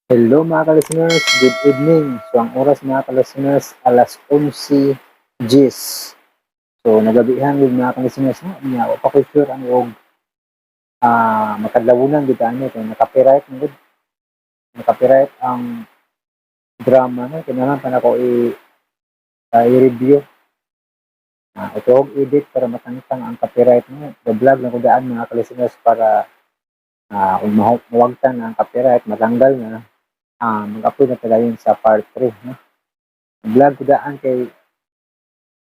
Hello, mga ka-listeners, good evening. So ang oras, mga ka-listeners, alas 11 gis. So nagabihan gud, mga ka-listeners, no? Nya wa pa ko sure ang og makadlawunan gid ani kay na-copyright man gud. Na-copyright ang drama, no? Kinahanglan pa nako i-review. Ito og edit para matangtang ang copyright, no. The vlog na ko daan, mga ka-listeners, para kung mawagtan ang copyright, matanggal na, mag-upload na talaga sa part 3, no? Vlog ko daan kay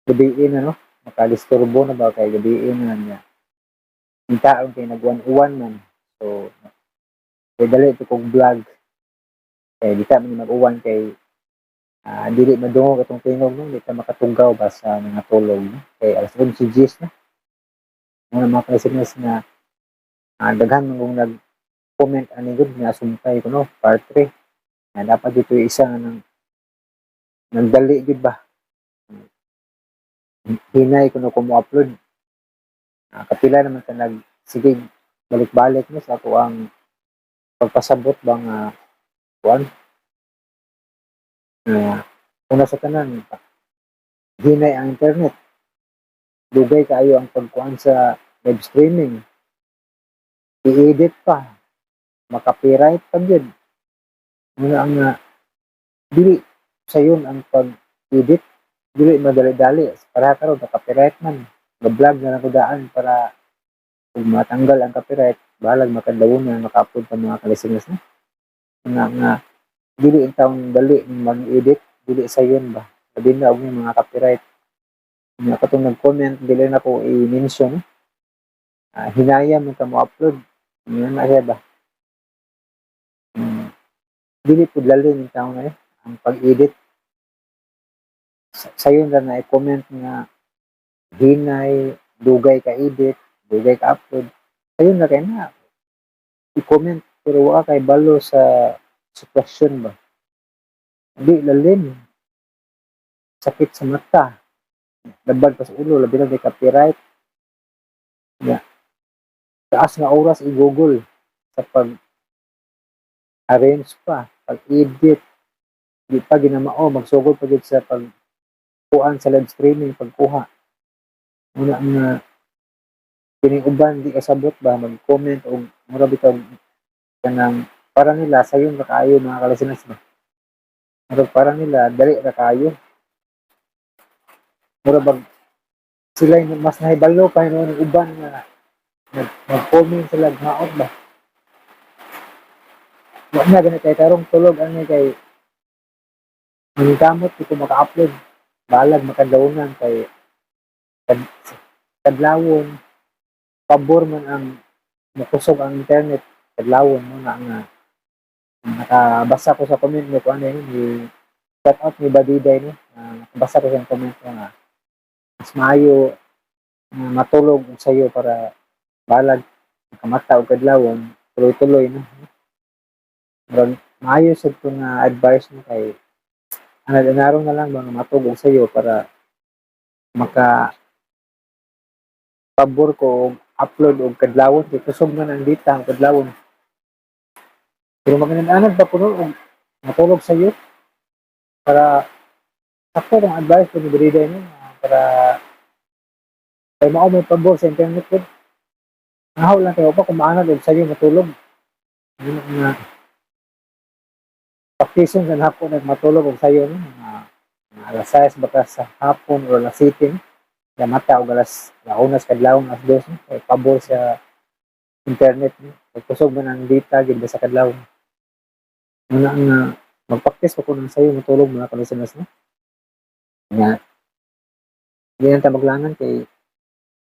gabiin na, no? Makadisturbo na ba kay gabiin na niya. Ang taon kay nagwan-uwan man. So, kay dali ito kong vlog. Kay di ta man mag-uwan kay dili madungog atong tingog, no? Di ta makatugaw ba sa mga tulog, no? Kay alas 11 gis na. Mga mga ka-listeners nga daghan man kung nag-comment ani gud nga sumpay ko, no? Part 3. Na dapat dito yung isa nga nang nagdali gud ba. Hinay ko no ko mo upload. Kapila naman ta nag sige balik-balik, no, sa ako ang pagpasabot ba nga kuan. Una sa tanan, hinay ang internet. Dugay kaayo ang pagkuan sa live streaming. I-edit pa. Maka-copyright pa gyud. Muna ang dili sayon ang pag-edit, dili madali-dali para karon na-copyright man. Ga-vlog na lang ko daan para kung matanggal ang copyright, bahalag makadlawon na maka-upload pa, mga ka-listeners, no? Nga nga dili in taong dali ning mag-edit, dili sayon ba. Labi na og mga copyright. Nga katong nag-comment, dili na ko i-mention. Hinaya man ka mo upload. Nga na siya ba? Dili pud lalim in taong na eh, ang pag-edit. Sayon ra na i-comment nga hinay, dugay ka edit, dugay ka upload. Sayon na kay na i-comment pero wa kay balo sa sitwasyon ba. Di lalim. Sakit sa mata. Labad pa sa ulo, labi na di copyright. Ya. Taas nga oras i-google sa pag arrange pa, pag-edit. Di pa ginamao, magsugod pa gid sa pag kuan sa live streaming, pagkuha. Muna nga kining uban di kasabot ba mag-comment og mura bitaw kanang para nila sayon ra kaayo, mga ka-listeners ba. Murag para nila dali ra kaayo. Mura bag sila yung mas nahibalo pa hinuon ng uban nga nag-comment sila maot ba. Wa na ganit kay karong tulog ani kay maningkamot di ko maka-upload. Balag makadlawnan kay kadlawon pabor man ang mukusog ang internet kadlawon mo na nga nakabasa ko sa comment mo ko ano yun ni shout out ni Badiday, no? Nakabasa ko sa comment mo nga mas maayo nga matulog og sayo para balag makamata og kadlawon tuloy-tuloy, no? Murag maayo sad to nga advice mo kay anad-anarong na lang ba nga matulog og sayo para maka pabor ko og upload og kadlawon kay kusog man ang data ang kadlawon. Pero maginanad pa kuno og matulog sayo para sakto ang advice ko ni Brida, no? Para kay mao may pabor sa internet ko. Nahaw lang kayo pa kung maanad og sayo matulog. Yun nga praktison sa nako nagmatulog og sayo, no? Mga alas 6 baka sa hapon or alas 7, no? Kaya mata og alas 1 sa kadlawon, alas 2, no? Kay pabor sa internet, no? Kay kusog man ang data gid ba sa kadlawon. Muna nga magpraktis pa ko ng sayo matulog, mga ka-listeners, no? Nga di na ta maglangan kay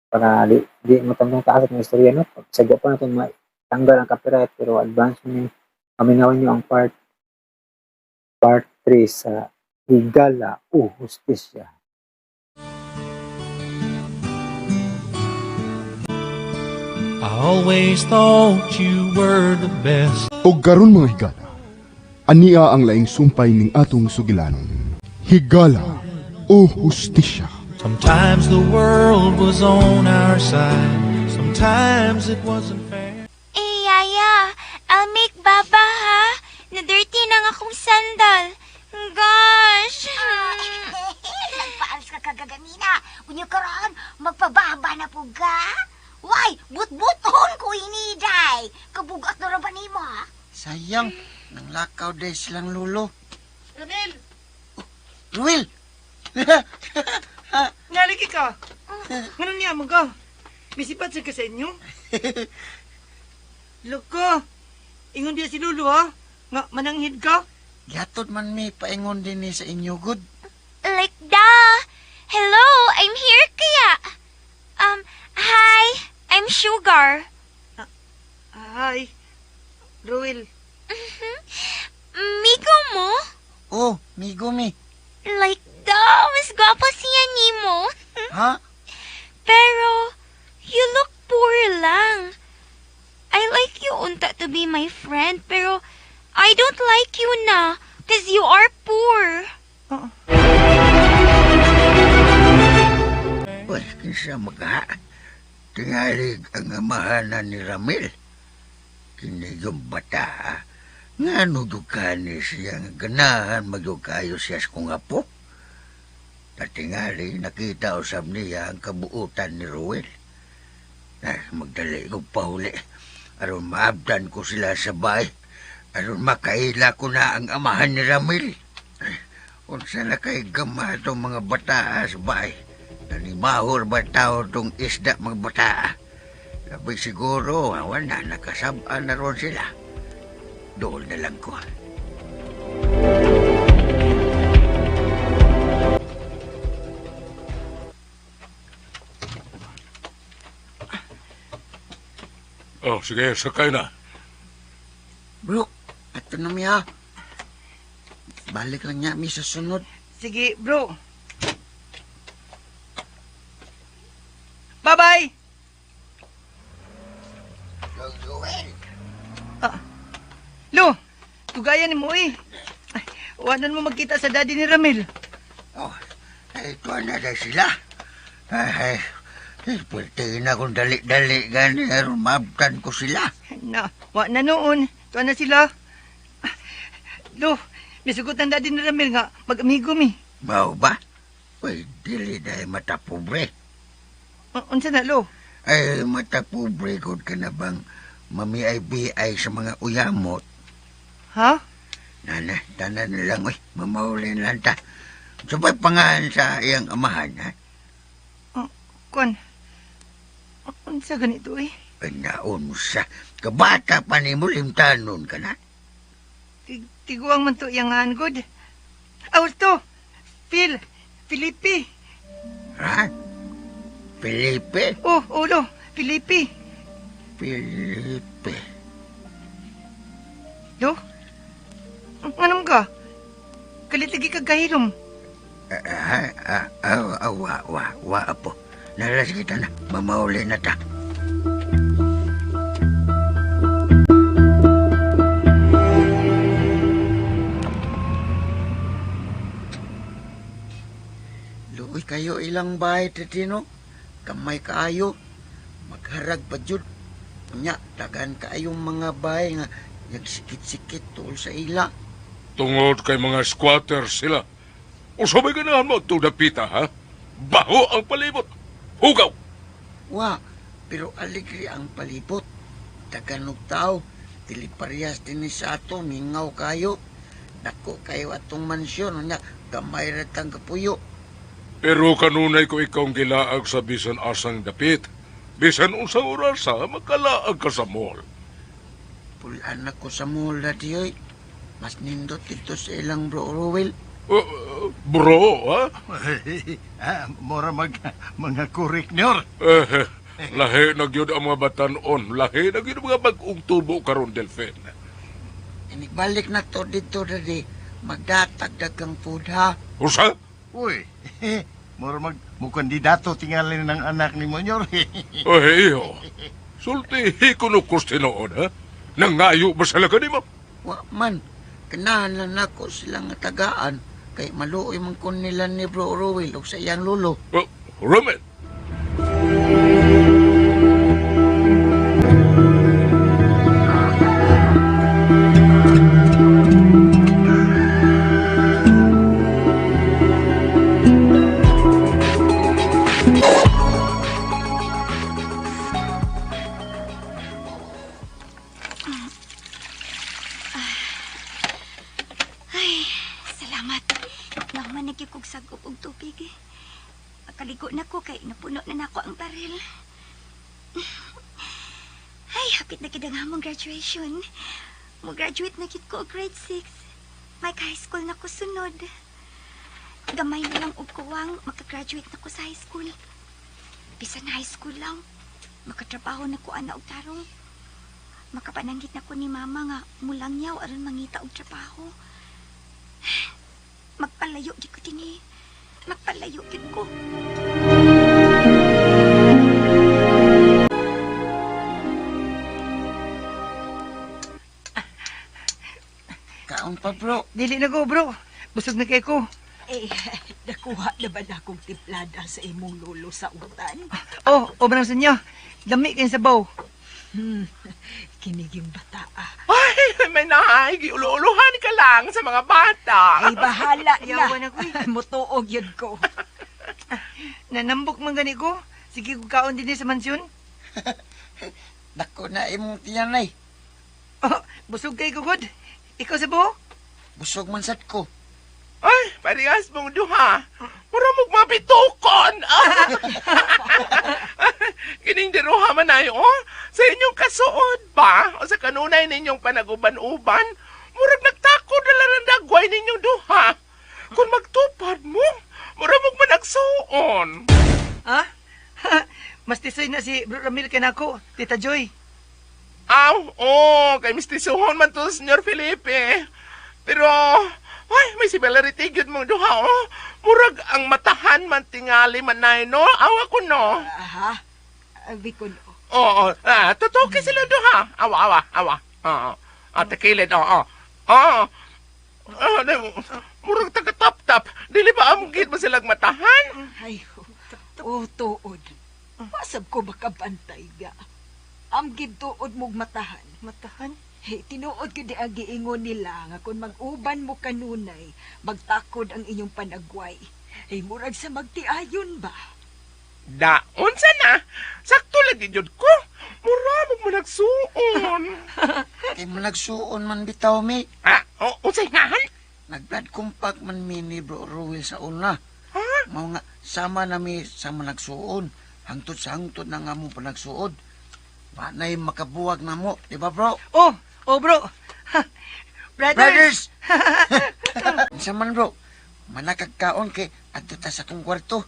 para di matangtong taas ang istorya, no? Sagwa pa natin matanggal ang copyright pero advance mo ni paminawin nyo ang part 3 sa Higala o Hustisya. I always thought you were the best. Og karon, mga higala, ania ang laing sumpay ning atong sugilanon. Higala o hustisya. Sometimes the world was on our side, sometimes it wasn't fair. Eh, Yaya, I'll make baba, ha? Na dirty Sayang, nanglakaw day silang lulo. Ramil, Ruel! nalagi ka. Ano niya mo ka? Misipat sa ka sa inyo? Loko, ingon diya si Lulu ha? Nga, mananghid ka? Gihatod man mi paingon din ni sa inyo good. Like da. Hello, I'm here kaya. Hi, I'm Sugar. Hi, Ruel. Migo mo? Oh, migo mi. Like da, mas gwapo siya nimo. Ha? Pero, you look poor lang. I like you unta to be my friend, pero I don't like you na, 'cause you are poor. Uy, kinsa maka. Tingali ang amahanan ni Ramil. Kini yung bata, ha? Nga no ni siya nga ganahan magyukayo siya sa kong apo. Tatingali, nakita usab niya ang kabuutan ni Ruel. Ay, magdali ko pauli. Aron maabdan ko sila sa bahay. Aron makaila ko na ang amahan ni Ramil. Ay, unsa na kay gama itong mga bata sa bahay. Nanimahor ba tao tong isda mga bata? Sabi siguro, wala, nakasabaan na ron sila. Doon na lang ko. Oh, sige, sakay na. Bro, ato na mi ha. Balik lang niya mi sa sunod. Sige, bro. Bye-bye! Joel! Lo, tugayan mo eh. Ay, wanan mo magkita sa daddy ni Ramil. Oh, ay, ito na na sila. Ay, ay, pwede na kung dali-dali gani, aron maabtan ko sila. Na, wa na noon. Tuwa na sila. Ah, Lo, misugot ang daddy ni Ramil nga, mag-amigo mi. Mao ba? Uy, dili dahil mata pobre. Unsa na, Lo? Ay, mata pobre kung ka na bang mami-ay sa mga uyamot. Ha? Nana, tanan na lang, uy, mamaulin lang ta. Sabay pangahan sa iyang amahan, ha? Kuan. Unsa ganito eh? Ay, naon mo sa kabata pa ni mo, limtanon ka na. Tiguang man to iyang good. Ah, to. Phil. Felipe. Ha? Felipe? Oh, ulo. Felipe. Felipe. Lo? Anong ka? Kalitagi ka gahilom. Wa, wa, wa, apo. Nalas kita na. Mamauli na ta. Luoy kayo ilang bahay, Titino. Kamay kaayo. Magharag pa jud. Unya, dagan kaayong mga bahay nga nagsikit-sikit tuol sa ila. Tungod kay mga squatter sila. O sabay ganahan mo itong dapita, ha? Baho ang palibot. Hugaw! Wa, pero aligri ang palibot. Dagan og tao, dili parehas dinhi sa ato, mingaw kayo. Dako kayo atong mansyon, unya, gamay ra tang kapuyo. Pero kanunay ko ikaw ang gilaag sa bisan asang dapit. Bisan unsang orasa, makalaag ka sa mall. Pulaan ako sa mall, daddy, oy. Mas nindot dito sa ilang bro Rowel. Bro, ha? Mura mag mga kurik nyor. Eh, lahi na gyud ang mga batanon. Lahi na gyud ang mga bag-ong tubo karon, Delphin. Inigbalik na to dito, daddy. Magdatag dagang food, ha? Usa? Uy, mura mag mukandidato tingali ng anak ni mo nyor. Ay, iho. Sulti, hikuno kus tinuod, ha? Nangayo ba sila kanimo? Wa man. Kanahan lang nako sila nga tagaan. Kay maluoy man kun nila ni bro Rowel og sa iyang lolo. Ramil, na gyud kog sagop og tubig. Makaligo na ko kay napuno na nako ang baril. Ay, hapit na gid ang among graduation. Mo graduate na gid ko og grade 6. May high school na ko sunod. Gamay na lang og kuwang makagraduate na ko sa high school. Bisan high school lang, makatrabaho na ko ana og tarong. Makapananggit na ko ni mama nga mulangyaw aron mangita og trabaho. Magpalayo gid ko dinhi. Magpalayo gid ko. Kaon pa, bro. Dili na ko, bro. Busog na kay ko. Eh, nakuha na ba na akong timplada sa imong lolo sa utan? Oh, obra sa inyo. Dami kayo sabaw. Kinig yung bata ah. Ay, manay, giulo-uluhan ka lang sa mga bata. Ay, bahala na. Yawan ako eh. Mutuog yun ko. Nanambok man gani ko. Sige ko kaon din sa mansyon. Dako na imong tiyanay. Oh, busog kay ko gud. Ikaw sabaw? Busog man sad ko. Ay, parehas mong duha. Mura mong mabitukon. Kining diruha man ay, oh. Sa inyong kasuod ba? O sa kanunay ninyong panaguban-uban? Murag nagtakod na lang ang dagway ninyong duha. Kung magtupad mo, mura mong managsuon. Ha? Mas tisoy na si Bro Ramil kay nako, Tita Joy. Aw, oh, kay Mr. Suhon man to, Senyor Felipe. Pero, ay, may similarity gyud mong duha, oh. Murag ang matahan man tingali man nay, no? Awa ko, no? Aha. Abi ko no. Oo, ah, totoo kay sila duha. Awa, awa, awa. Oo. Ah, takilid, oo. Oo. Ah, murag taga-tap-tap. Dili ba amgid mo silang matahan? Ay, oh, tuod. Pasab ko makabantay ga. Amgid tuod mong matahan. Matahan? Hey, tinuod gyud ang giingon nila nga kung mag-uban mo kanunay, magtakod ang inyong panagway. Hey, murag sa magtiayon ba? Daon sa na. Sakto lagi jud ko. Mura mo managsuon. Kay managsuon man bitaw mi. Ah, o, unsay ngahan? Nag-blood compact man mi ni Bro Ruel sa una. Ha? Mao nga sama na mi sa managsuon. Hangtod sa hangtod na nga mo panagsuod. Wa na'y makabuwag na mo, di ba bro? Oh, oh bro. Ha, brothers. Brothers! Unsa man bro, manakagkaon kay adto ta sa akong kwarto.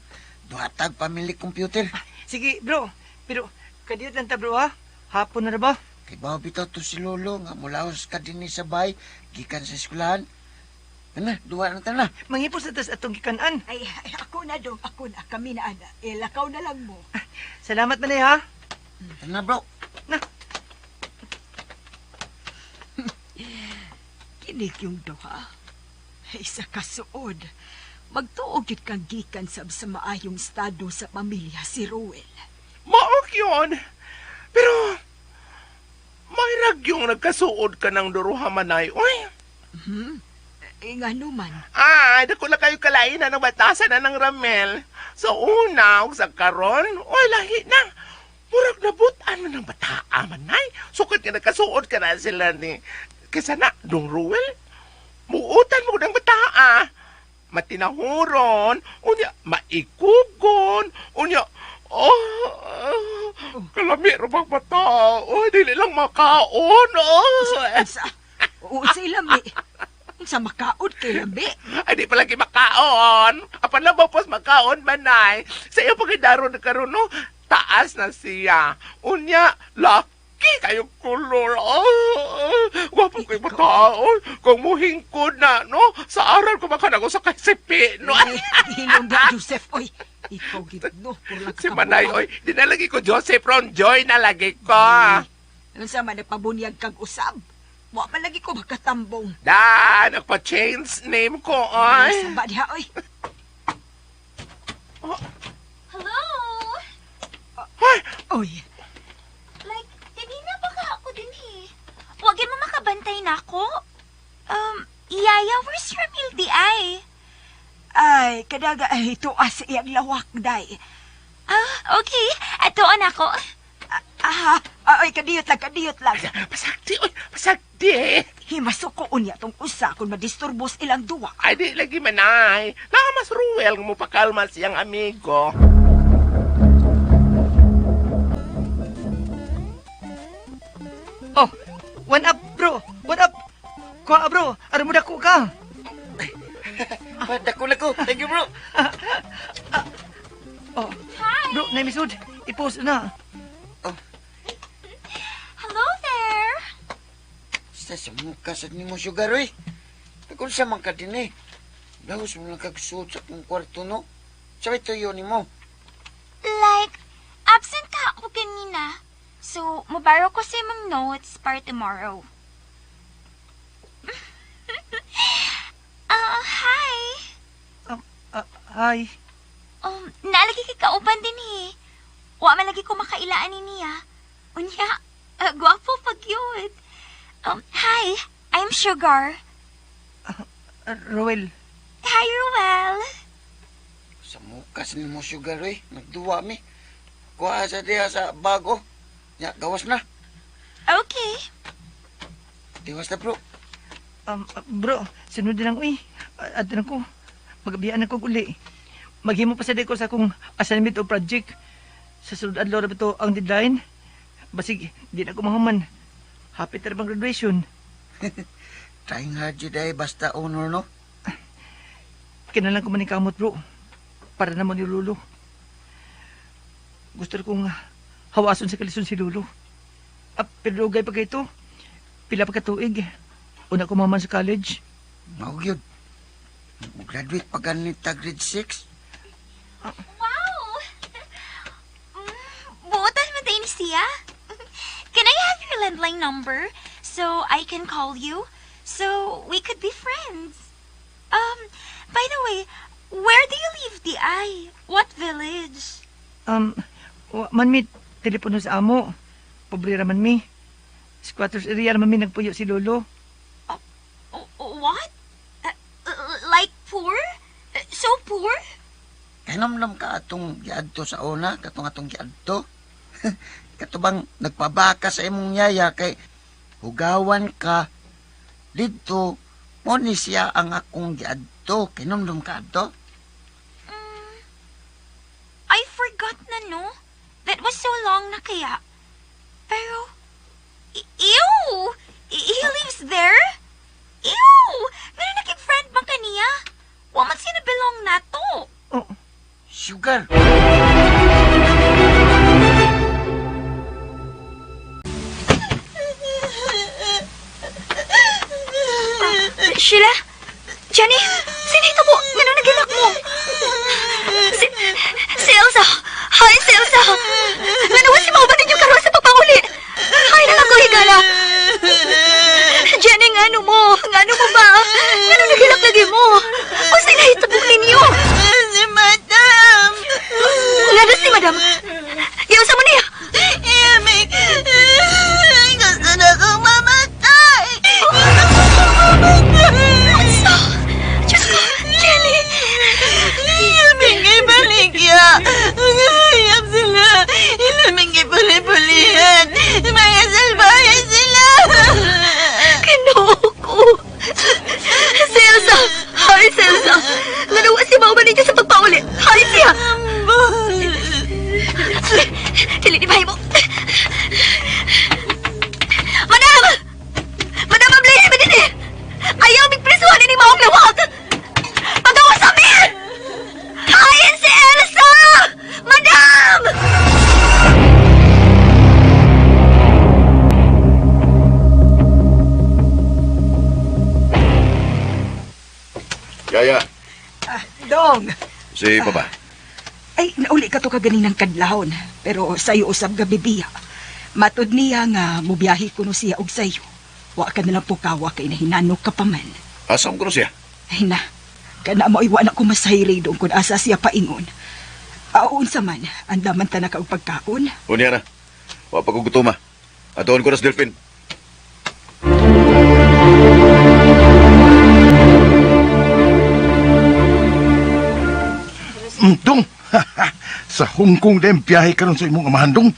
Duhatag pamili computer. Sige, bro. Pero kadiyot lang ta bro ha. Hapon na ra ba? Kay bawo bitaw to si Lolo nga mulaos ka dinhi sa bahay gikan sa eskwelahan. Ana, duwa na ta na. Manghipos na tas atong gikanan. Ay, ay, ako na dong, ako na. Kami na, ana. Eh, lakaw na lang mo. Salamat manay ha. Tana bro. Na. Kinig yung duha. Ay, sa kasuod. Magtuog yun kang gikan sab sa maayong estado sa pamilya si Ruel. Maok yun. Pero, may ragyong nagkasuod ka ng duruha manay. Uy, Eh, nga numan. ay, dako lang kayo kalain na ng batasan na ng Ramel. Sa una, ug sa karon, uy, lahi na. Murag nabutan mo ng bataa manay. Sukad nga nagkasuod ka na sila ni. Kaysa na, Dong Ruel, muutan mo ng bataa. Matinahuron, unya, maikugon, unya, oh, kalami ra bang bata. Uy, dili lang makaon. Oh. Unsa? Unsa lami? Unsa makaod kay lami? Ay, di palagi makaon. Apan lang ba pos makaon, manay. Sa iyo pagkidaro na karon no, taas na siya. Unya, laki kayo kulor. Oh, gwapo kayo makaon. Kung muhingkod na, no, sa aral ko makanago sa kasipi, no. Eh, hilom ba, Joseph? Oy, ikaw gid no. Purla Si Manay, oy, di na lagi ko Joseph Ron Joy na lagi ko. Unsa man nagpabunyag kag usab? Wa man lagi ko makatambong. Da, nagpa-change name ko, oy. Samba diha oy. Hello? Ay, Oy, Like, kanina pa ka ako din eh. Wagin mo makabantay na ako. Yaya, where's Ramil di ay? ay kadaga ay tuas sa iyang lawak day. Ah, okay. Atoon ako. Aha, oy kadiyot lang, kadiyot lang. pasagdi, oy, pasagdi. Himasuko Unya tong usa kung madisturbos ilang duwa. Ay, di lagi manay. Naa mas Ruel nga mopakalma siyang amigo. Oh, one up, bro. One up. Kuha, bro. Aron mo dako ka. Dako na ko. Thank you, bro. Oh, bro, naimisod. I-post na. Hello there! Sa samuka sa nimo sugar, oy. Kung sa man ka din eh. Laos mo lang kagsuot sa kong kwarto, no? Sabay tuyo nimo. Like, absent ka ako kanina. So, mabaro ko sa imong notes para tomorrow. Ah, hi! Ah, hi. Naalagi kay kauban din eh. Wa man lagi ko makailaan ni niya. Unya, gwapo pag yun. Hi, I'm Sugar. Roel. Hi, Ruel. Samuka sa nimo sugar, oy. Nagduwa mi. Kuha sa diha sa bago. Ya, gawas na. Okay. Tiwas na, bro. Bro, sunod din lang, uy. Ato na ko. Magabihan na ko uli. Maghimo pa sa ko sa akong assignment o project. Sa sunod adlaw ra ba to ang deadline? Basig, di na ko mahuman. Happy ta bang graduation. Trying hard jud ay basta honor, no? Kinalang ko man ni kamot, bro. Para naman ni Lolo. Gusto kong hawason sa kalison si Lolo. Pero dugay pa kay ito. Pila pa ka tuig. Una ko maman sa college. Mao gyud. Graduate pa ganit ta grade 6. Wow! Buotan man tayo ni siya. Can I have your landline number so I can call you? So we could be friends. By the way, where do you live, di ay? What village? Wa man mi telepono sa amo. Pobre ra man mi. Squatters area ra man mi nagpuyo si Lolo. What? Like poor? So poor? Kahinamnam ka atong giadto sa una, katong atong giadto. Kato bang nagpabaka sa imong yaya kay hugawan ka didto, mo ni siya ang akong giadto. Kahinamnam ka adto? I forgot na, no? That was so long na kaya. Pero, ew! He lives there? Ew! Pero naging friend man kaniya? Wa man siya na belong nato. Oh. Sugar! Sheila? Jenny? Sino ito po? Ngano nagilak mo? Si Elsa! Hi, si Elsa! Ngano si mauban ninyo karon sa pagpanguli? Hi na lang ko, higala! Jenny, ngano mo? Ngano mo ba? Ngano nagilak lagi mo? O sino ito po ninyo? Si Madam! Ngano si Madam? Giusa mo niya! Yummy! Gusto na kong mamatay! Gusto kong mamatay! Unsa? Diyos ko, Jenny! Ilaming kay baligya! Ngayap sila! Ilaming kay puli-pulihan! Mga salbahe sila! Kinoo ko! Si Elsa! Hi, si Elsa! Ngano si mama ninyo sa pagpauli? Hi siya! Dili ni mo! Madam! Madam, ablihin mo din eh! Ayaw migprisuhan ni maong lawag! Pagawa sa amin! Hi, si Elsa! Madam! Yaya, Dong! si Papa. Ay, nauli ka to kaganinang kadlawon. Pero sayo usab gabi biya. Matud niya nga mubiyahe kuno siya og sayo. Wa ka na lang pukawa kay nahinanok ka pa man. Asa ko siya? Ay na, kana mo wa na ko masayri doon kung asa siya paingon. Aon sa man, andaman ta na ka og pagkaon. Unya na. Wa pa ko gutuma. Atuon ko na sa Delphine. Dong, sa Hong Kong din biyahe karon sa imong amahan, dong.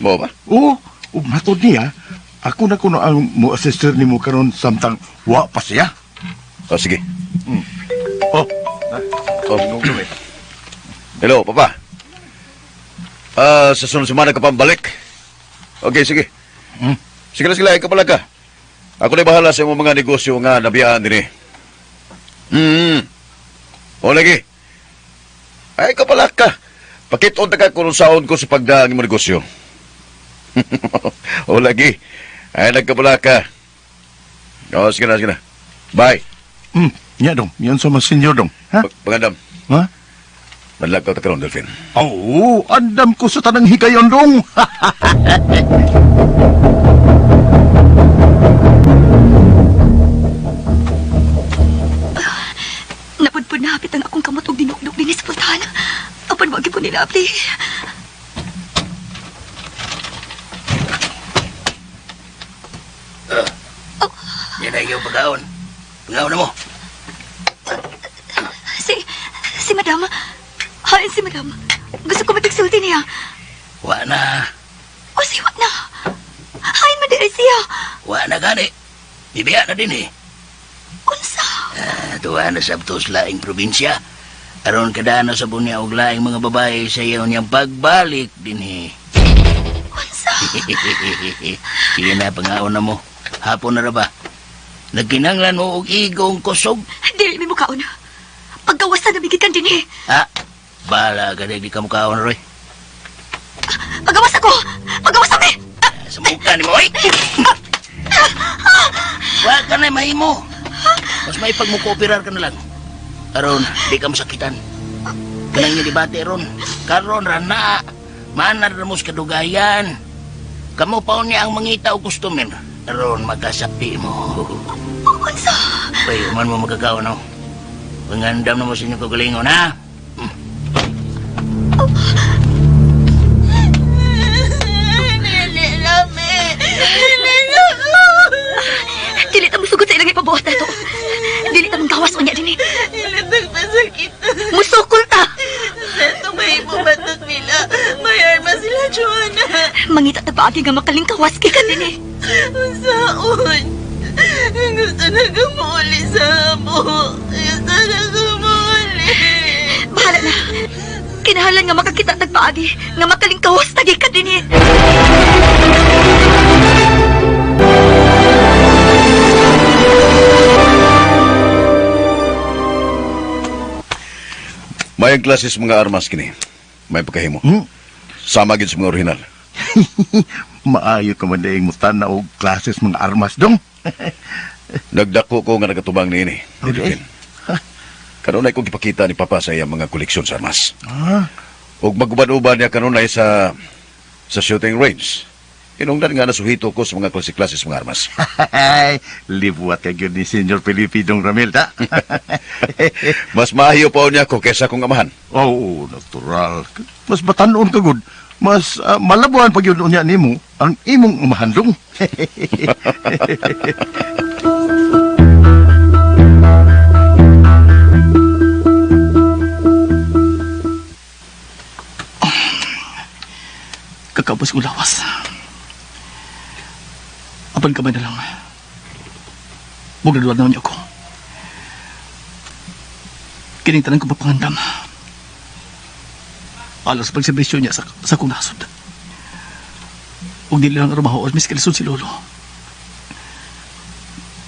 Mo ba? Oo, ug matod niya, Ako na kuno ang mo-assister nimo karon samtang wa pa siya. Oh, sige. Oh, na. Oh. Hello, Papa. Ah, sa sunod semana ka pang balik. Okay, sige. Sige na sila, ikaw pala ka. Ako na bahala sa imong mga negosyo nga nabiyaan din eh. Hmm. O lagi. Ay, ikaw pala ka. Pakit-on ta ka kung saon ko sa pagdaang imong negosyo. O lagi. Ay, nagkapala ka. O, sige na, sige na. Bye. Nya dong, yan sa mga senior dong. Ha? Pagandam. Ha? Manlagaw ta karon, Delphine. Oo, andam ko sa tanang higayon dong. Napudpud na hapit ang akong kamot og dinukduk dinhi sa pultahan. Apan wa gyud ko nila abli. Yan na iyong pagkaon. Pagkaon na mo. Si Madam. Hain si Madam. Gusto ko mapigsulti niya. Wa na. O si wa na. Hain man diri siya. Wa na gani. Bibiya na din eh. Unsa? Tuwa na sa abtos laing probinsya. Aron kadana sa bunya og laing mga babae sa iyo niyang pagbalik din eh. Unsa? Sige na, pangaon na mo. Hapon na ra ba? Nagkinanglan mo og igong kusog. Dili mi mukaon. Pagkawasan na bigikan din eh. Ha? Bahala ka di ka mukaon, Roy. Pagawas ako! Pagawas ako! Sa mukha ni mo, oy! Wa ka na mahimo. Mas may pagmukooperar ka na lang. Aron, di ka masakitan. Kanang niya debate ron. Karon ra na. Manar ra mo sa kadugayan. Kamo pa niya ang mangita og customer. Aron magkasapi mo. Unsa? Uy, man mo magkakaon, no? Pangandam na mo sa inyong kagalingon, ha? Dili ta musugot sa ilang ipabuhat na to. Dili ta mong gawas unya dinhi. Nagpasakit. Musukol ta. Sa may ibubatot nila. May arma sila, Joanna. Mangita ta paagi nga makalingkawas kay ka dinhi. Unsaon? Gusto na kumuuli sa amo. Gusto na kumuuli. Bahala na. Kinahalan nga makakita tag paagi nga makalingkawas ta ka dinhi. May klases mga armas kini. May pagkahimo. Sama gid sa mga original. Maayo ka man daing mutan na og klases mga armas dong. Nagdako ko nga nagatubang niini. Okay. Kanunay kong gipakita ni Papa sa iyang mga koleksyon sa armas. Ah, Ug maguban-uban niya kanunay sa shooting range. Inungdan nga nasuhito ko sa mga klase-klases mga armas. Ay, libuat ka gyud ni Senior Felipe dong Ramil, ta? Mas maayo pa niya ko kaysa kong amahan. Oo, natural. Mas batanon ka gud. Mas malabuhan pag yun unya nimo ang imong amahan dong. Kakabos kong lawas. Apan kamay na lang. Mugraduan na niyo ako. Kining tanan ko papangandam. Alos pagserbisyo niya sa akong nasod. Ug dili lang aron mis kalisod si Lolo.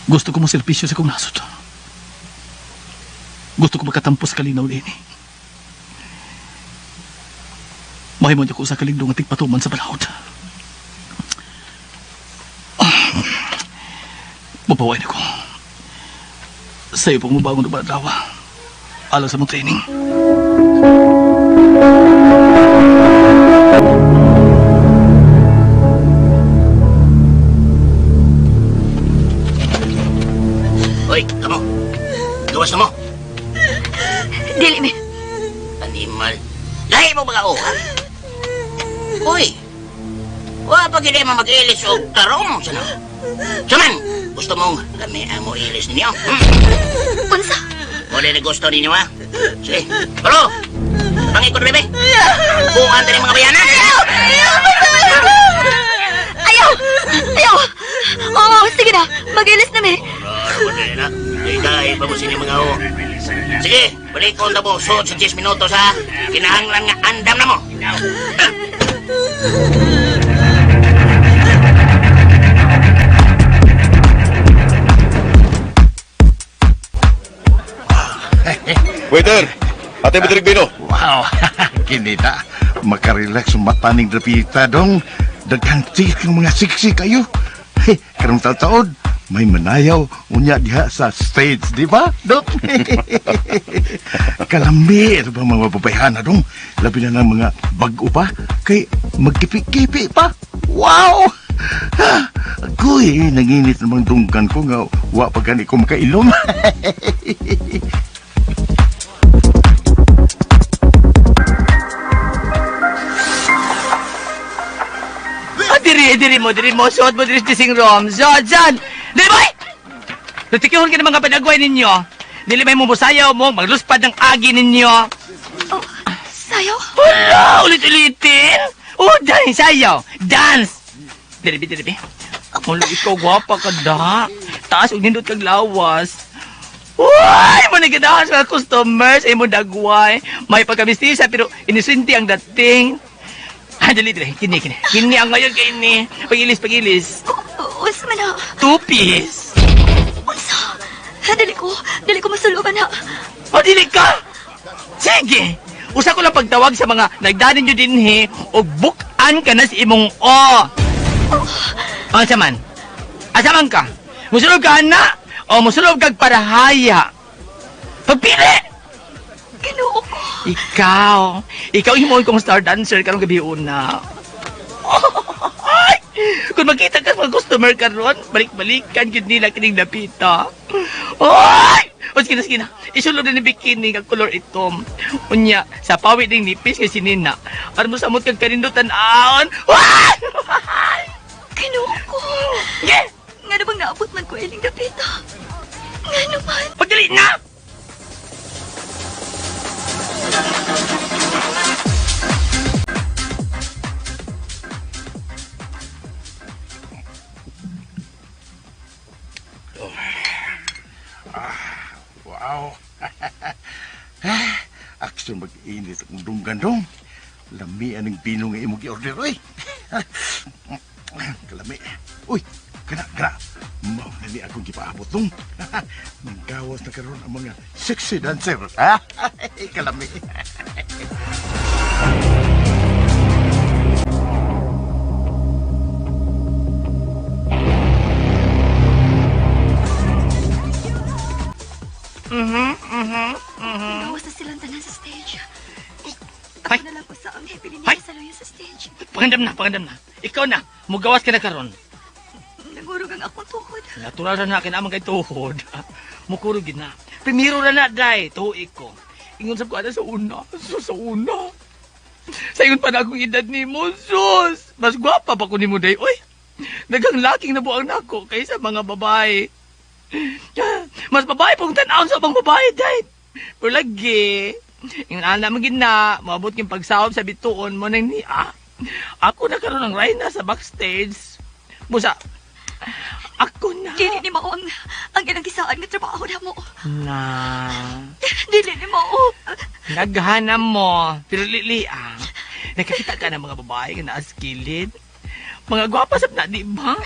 Gusto ko mo serbisyo sa akong nasod. Gusto ko makatampo sa kalinaw niini. Mahimo niya ko sa kalindong ating patuman sa balahod. Mapaway na ko. Sa'yo pong mabangon na baladawa. Alang sa mong training. Hoy, kamo. Gawas na mo. Dili mi. Animal. Lahi mo mga ha? Uy! Wa pa gid mo mag-ilis og tarong sa no. Saman, gusto mong kami ang mo ilis ninyo? Unsa? Wala na gusto ninyo, ha? Sige, pero, pangikot, bebe. Bukan din mga bayanan. Ayaw! Ayaw! Oo, sige na. Mag-ilis na mi. Wala na. Dahil pa mo sini mga ho. Sige, balik ko na mo. Suod sa 10 minutos ha. Kinahanglan nga andam na mo. Waiter, ate mo bino. Wow, kinita. Makarelax ang mata ning Dapita dong. Daghang tik ng mga siksi kayo. Hey, karong taod may manayaw unya diha sa stage, di ba? Dong. Kalami ito ba mga babayhana dong. Labi na ng mga bag-o pa kay magkipi-kipi pa. Wow! Ha, agoy, nanginit namang dunggan ko nga wa pa gani ko makailom. Ah, diri, diri mo, diri mo. Suot mo diri sa dressing room. Suot, suot. Dili boy! Tutikihon ka ng mga panagway ninyo. Dili may mumusayaw mo, magluspad ng agi ninyo. Oh, sayaw? Wala! Ulit-ulitin! Oh, dahil sayaw! Dance! Dili, dili, dili. Wala, ikaw gwapa ka da. Taas, ug nindot kag lawas. Uy! Manigadahan sa mga customers, ay mo dagway. May pagkamistisa, pero inisinti ang dating. Ah, dali, dali. Kini, kini. Kini ang ngayon, kini. Pagilis, pagilis. Unsa man na? Two piece. Unsa? Dili ko masuluban na. O, dili ka! Sige! Usa ko lang pagtawag sa mga nagdanin nyo dinhi o bukan ka na sa imong o. Asa man? Asa man ka? Musulog ka na o musulog kag parahaya. Pagpili! Ginoo ko. Ikaw. Ikaw himuon kong star dancer karong gabi una. Ay! Kung makita ka sa mga customer karon, balik-balikan gyud nila kining dapita. Ay! O sige na, sige na. Isulod na ni bikini nga kolor itom. Unya, sa pawid ning nipis kay sinina. Aron mo samot kag kanindutan aon. Ay! Ginoo ko. Yeah! Nga na bang naabot man ko iling dapita? Nga naman. Pagdali na! Wow. Action mag-init ang dunggan dong. Lami aning bino nga imong gi-order oy. Kalami. Uy, kana kana. Mao na ni akong gipaabot dong. Nanggawas na karon ang mga sexy dancer. Ha? Kalami. Nagawas na silang tanan sa stage. Ako na lang usa ang happy nila sa luyo sa stage. Pangandam na, pangandam na. Ikaw na, mugawas ka na karon. Nagurog ang akong tuhod. Natural ra na kay naman kay tuhod. Mukurog gid na. Primero ra na day, tuig ko. Ingon sab ko ana sa una, sus sa una. Sa ingon pa na akong edad nimo, sus. Mas gwapa pa ko nimo day. Oy. Daghang laking nabuang nako kaysa mga babae. Mas babae pong tan-awon sa ubang babae day. Pero lagi, ingon ana man gid na, moabot king pagsawab sa bituon mo nang ni ah. Ako na karon ang reyna sa backstage. Busa, ako na. Dili ni mao ang ginang-gisaan nga trabaho na mo. Na. Dili ni mao. Naghanam mo. Pero lili ah. Nakakita ka ng mga babae nga naas kilid. Mga gwapa sab na, di ba?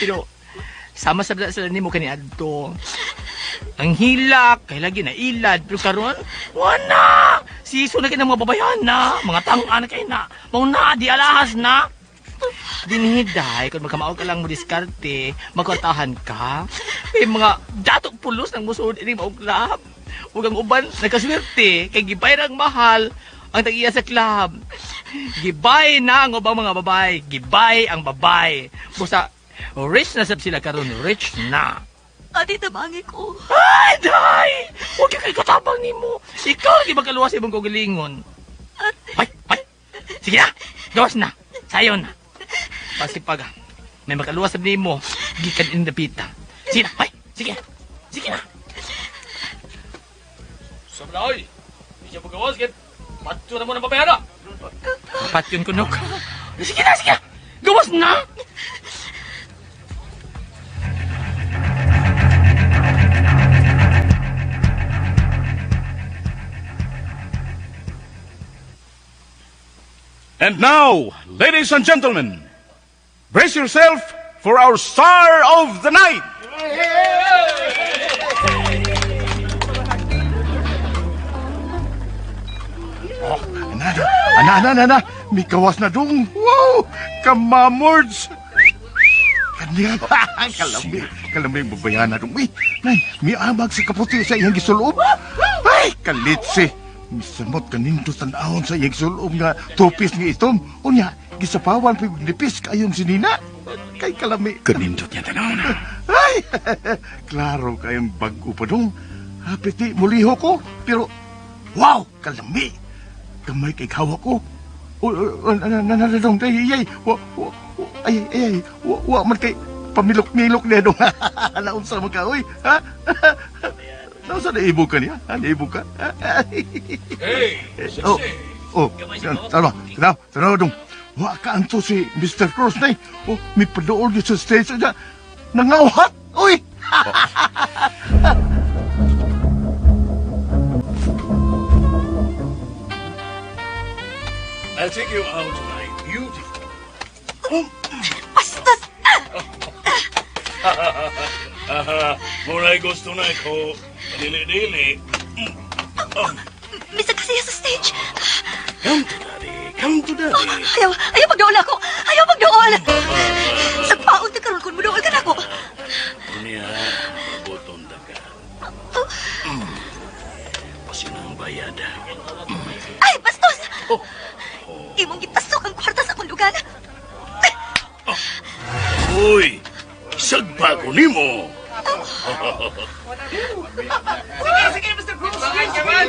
Pero sama sab na sila nimo kaniadto. Ang hilak, kay lagi na ilad. Pero karon, wala. Siso na kay ng mga babayan na. Mga tang-an na kay na. Mao na, di alahas na. Dinhiday, kung magkamao ka lang mo diskarte, magkwartahan ka. May mga datok pulos ng musuod ining maong club. Ug ang uban, nagkaswerte, kay gibay ang mahal ang tag-iya sa club. Gibay na ang ubang mga babae, gibay ang babae. Busa, rich na sab sila karon, rich na. Ate, tabangi ko. Ay, day! Huwag kay katabang nimo. Ikaw lagi magkaluwas sa imong kaugalingon. Ay, ay! Sige na! Gawas na! Sayon na! Pasipag, may makaluwas sa nimo. Gikan in dapita. Sige na! Ay! Sige na! Sige na! Sabra, oy! Di siya magawas, kaya patyo na mo ng babayara! Patyon ko, nok. Sige na, sige na! Gawas na! And now, ladies and gentlemen, brace yourself for our star of the night. Oh, ana, ana, ana, ana, ana. Mikawas na dong. Wow! Kamamords! Kaniya, kalami, kalami babayan na dong. Uy, nay, miamag si kaputi sa iyang gisulob. Ay, kalitsi. Misamot kaninto tan-awon sa iyang gisulob nga tupis nga itom. Unya, gisapawan pa yung nipis kayong sinina. Kay kalami. Kanindot niya tanawon. Ay, klaro kayong bago pa dong. Hapit di, muliho ko. Pero, wow, kalami. Gamay kay kawa ko. Na dong, ay, ay, wa, wa, ay, ay, ay, wa, wa man kay pamilok-milok niya dong. Naunsa man ka, uy, ha? Naunsa na ibo ka niya? Ha, naibo ka? Hey, Oh, oh, tanaw, tanaw, tanaw dong. Wa ka anto si Mr. Cruz na. Oh, may padool yun sa stage niya. Nangawhat, uy! I'll take you out tonight. Beautiful. Bastos! Muray gusto na ko. Dili-dili. Misa kasi sa stage. Come to daddy. Come to daddy. Ayaw, ayaw magdool ako. Ayaw magdool. Sagpaon ta karon kung modool ka nako. Niya, buton ta ka. Pasinang bayad. Ay, bastos! Imong gipasok ang kwarta sa akong lugar. Uy, sagpa ko nimo. Sige, sige, Mr. Cruz. Sige, man.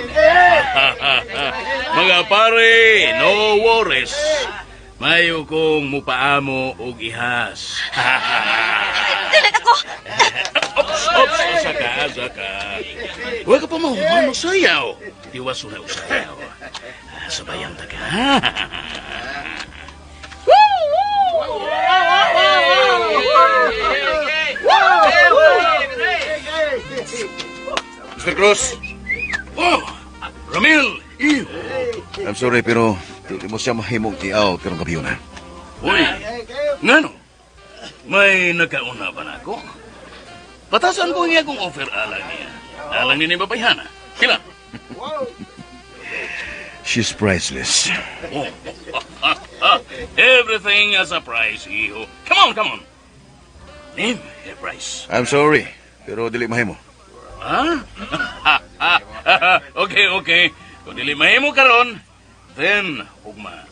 Mga pare, no worries. Mayo kong mupaamo og ihas. Dili ako. Ops, ops, asa ka, asa ka. Huwag ka pa mahuman mo sayaw. Iwas na usayaw. Sabayan ta ka. Mr. Cruz! Oh, Ramil! Iho! I'm sorry, pero di mo siya mahimong i-out karong gabi na. Uy, ngano? May nakauna ba na ako? Patasan ko niya kung offer alang niya. Alang ni babayhana. Kila? She's priceless. Oh. Everything has a price, iho. Come on, come on. Name a price. I'm sorry, pero dili mahimo. Ha? Okay, okay. Kung dili mahimo karon, then ugma.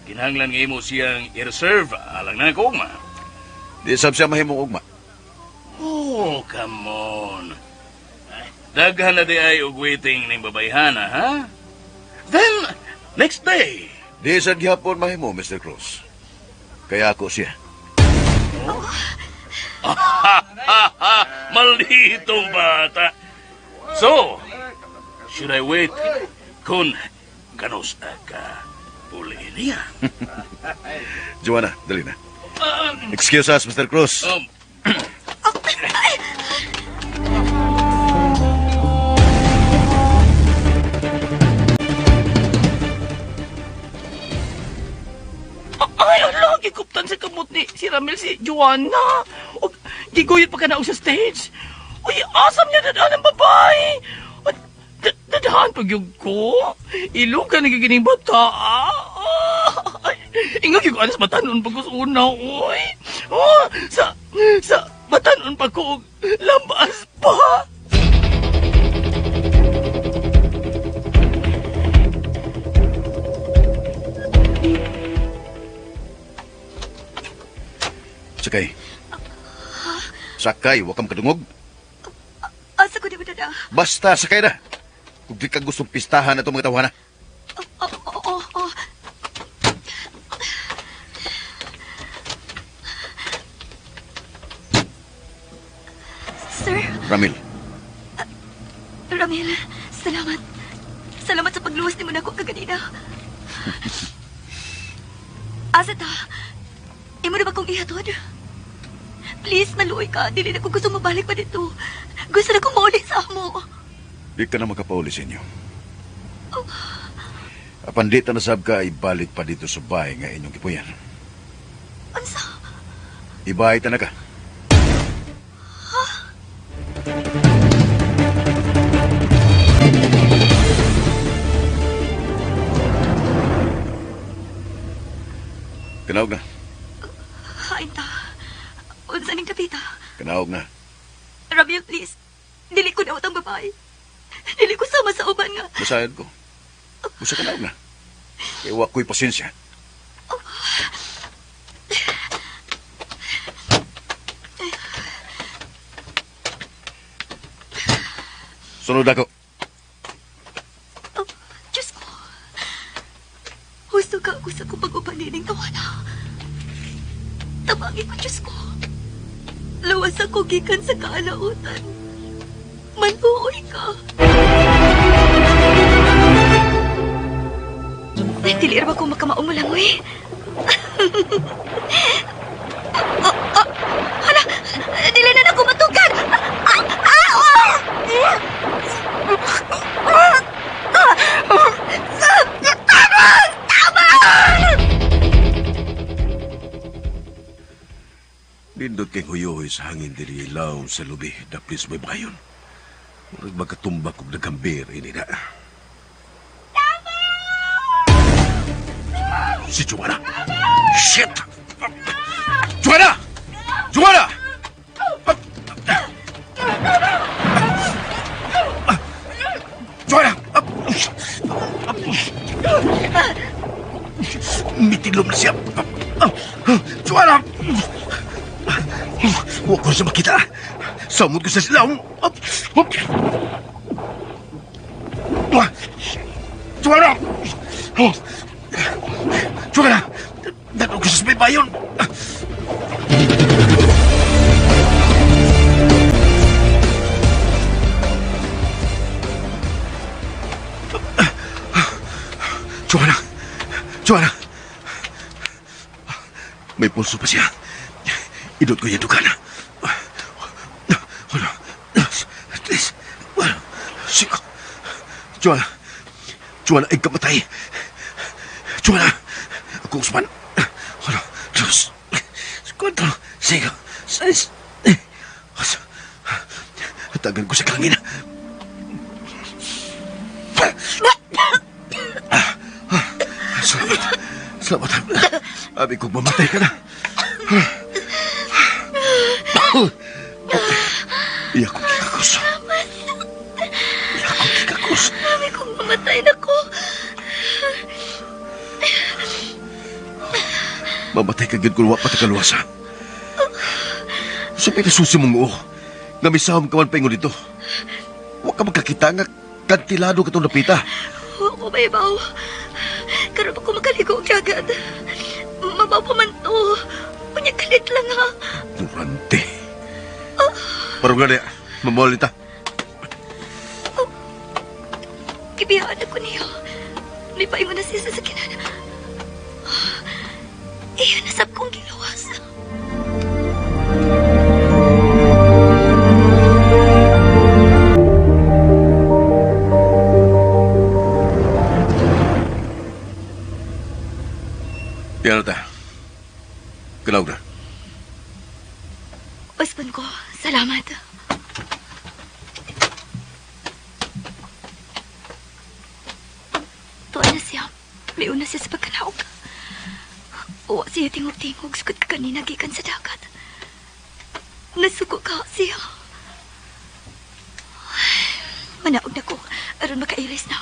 Kinahanglan nga imo siyang i-reserve alang na ko ugma. Di sab siya mahimong ugma. Oh, come on. Daghan na di ay og waiting ning babayhana, ha? Then, next day. Di sad gihapon mahimo, Mr. Cruz. Kaya ako siya. Malditong bata. So, should I wait? Kung kanos ka uli niya. Joanna, dali na. Excuse us, Mr. Cruz. Ay, ala, gikuptan sa kamot ni si Ramil si Joanna. Og giguyot pa ka na og sa stage. Uy, asam niya dadaan ang babae. At Dadaan pag yung ko. Ilog ka nagigining bata. Ay, ingag yung anas batanon pag ko sa una, uy. Oh, sa batanon pa ko, lambas pa. Sakay. Sakay, wa ka makadungog. Asa ko di mo dada? Basta, sakay na. Kung di ka gustong pistahan na itong mga tawana. Oo, oo, oo. Sir, Ramil, Ramil, salamat. Salamat sa pagluwas ni mo nako kaganina. Asa ta? Imo na ba kong ihatod? Please, maluoy ka. Dili na ko gusto mabalik pa dito. Gusto na kong mauli sa amo. Di ka na makapauli sa inyo. Apan di ta nasab ka, ibalik pa dito sa bahay nga inyong gipuyan. Unsa? Ibahay ta na ka. Ha? Kanaog na. Hain ta. Unsa ning kapita? Kanaog na. Ramil, please. Dili ko daot ang babae. Dili ko sama sa uban nga. Masayod ko. Busa kanaog na. Kaya wa ko'y pasensya. Sunod ako. Oh, Diyos ko. Husto ka ako sa kong pag-uban nining tawana. Tabangi ko, Diyos ko. Lawas ako gikan sa kaalautan. Maluoy ka. Dili ra ba ko makamaong mo lang, uy? Oh, oh, hala! Dili na nako matukan! Ah, ah, ah! Tama! Tama! Nindot kay huyoy sa hangin diri ilawom sa lubi, daplis may bayon. Murag magkatumbak og nagambir ini na. Si Joanna! Shit! Joanna! Joanna! Joanna! Mitilom na siya. Joanna! Huwag ko siya makita. Samod ko sa silawom. Joanna! Joanna! Dako ko sa may bayon. Joanna! Joanna! May pulso pa siya. Idot ko yung dugana. Uno, dos, tres, cuatro, cinco. Joanna! Joanna, ay kamatay. Joanna! Ako usman. Uno, dos, cuatro, cinco, seis, ocho. Tagal ko sa kangin. Salamat. Salamat. Abi kong mamatay ka na. Iyak kong kikakos. Iyak kong kikakos. Abi kong mamatay na ko. Mamatay ka gyud kung wa pa ta kaluwasa. Sa pinasusi mong oo, nga misahom ka man paingon dito. Wa ka magkakita nga kantilado ka itong napita. Wa ko maibaw. Karon pa ko makaligo og dagat. Mabaw pa man to. Unya kalit lang ha. Durante. Parang nga niya, mamuhal nita. Oh, gibiyaan ako niyo. May paingon na siya sa sakinan. Iyon nasab kong giluwas. Yan na ta. Kalaw na. Usbon ko, salamat. Tuwa na siya. May una siya sa pagkanaog. Uwa siya tingog-tingog. Sukad ka kanina gikan sa dagat. Nasuko ka siya. Manaog na ko. Aron makailis na.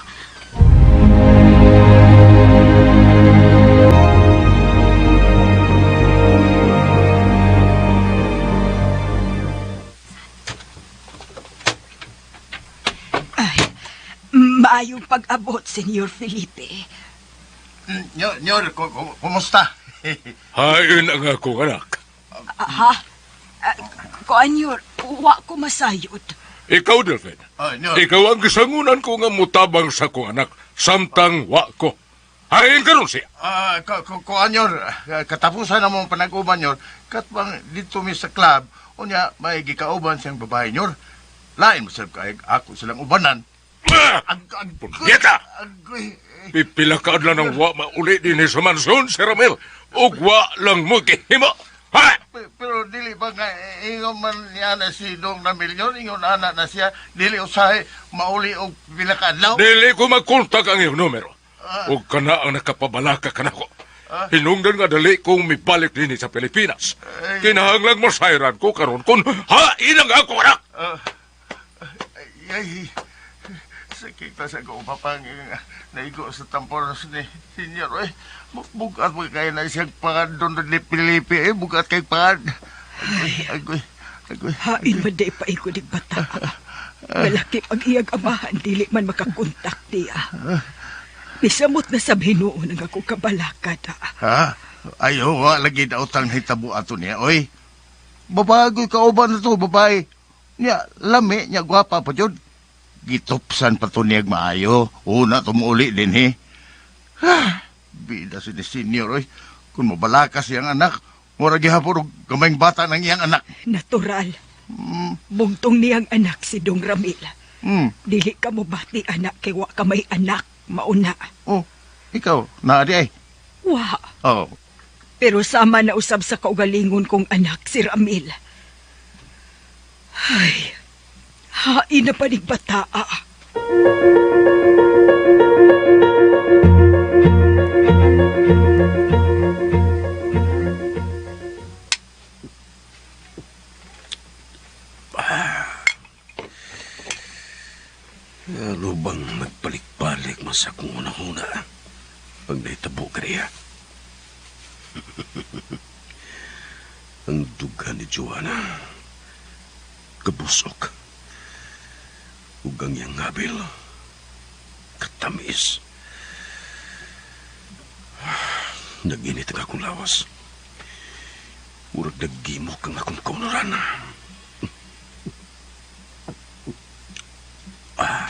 Ay, maayong pag-abot, Senyor Felipe. Nyor, kumusta? Hain ang akong anak. Ha? Kuan, Nyor, wa ko masayod. Ikaw, Delfin. Nyor. Ikaw ang gisangunan ko nga mutabang sa akong anak, samtang wa ko. Hain karon siya. Ah, kuan nyor, katapusan na mong panag-uban nyor, katbang dito mi sa club, unya may gikauban siyang babae nyor. Lain mo sab kay ako silang ubanan. Punyeta! Pipila ka adlaw nang wa mauli dinhi sa mansyon si Ramil. Ug wa lang mo gihimo. Ha? Pero dili ba nga ingon man niya na si Dong Ramil nyor, ingon ana na siya, dili usahay mauli og pila ka adlaw. Dili ko magkontak ang iyong numero. Ug kana ang nakapabalaka kanako. Hinungdan nga dali kong mibalik dinhi sa Pilipinas. Kinahanglang masayran ko karon kung hain ang ako anak. Ay, sakit ta sa ko papang naigo sa tamporos ni senyor eh. Bugat mo kayo na siyang pangad doon ni Felipe eh. Bugat kay pangad. Agoy, agoy. Hain man day pa iko bata. Malaki pag iyag amahan, dili man makakontak niya. Misamot na sa hinuon ang ako kabalakad. Ha? Ayo, wa lagi daw tang hitabo ato niya, oy. Babagoy ka uban na to, babae. Niya, lami, niya gwapa pa jud. Gitupsan pa to niya maayo. Una tumuuli din, he. Ha, bida si ni senior, oy. Kung mabalaka siyang anak, mura gihapon og gamayng bata ng iyang anak. Natural. Bugtong niyang anak si Dong Ramil. Mm. Dili ka mo bati anak kay wa ka may anak mauna. Oh, ikaw, naa di ay. Wa. Oh, Pero sama na usab sa kaugalingon kong anak si Ramil. Ay, hain na panig bataa. Ano bang nagbalik-balik man sa akong unang-una? Pag naitabo ka niya. Ang duga ni Joanna. Kabusok. Ug ang iyang ngabil. Katamis. Nag-init ang akong lawas. Murag naggimok ang akong kaunuran. Ah.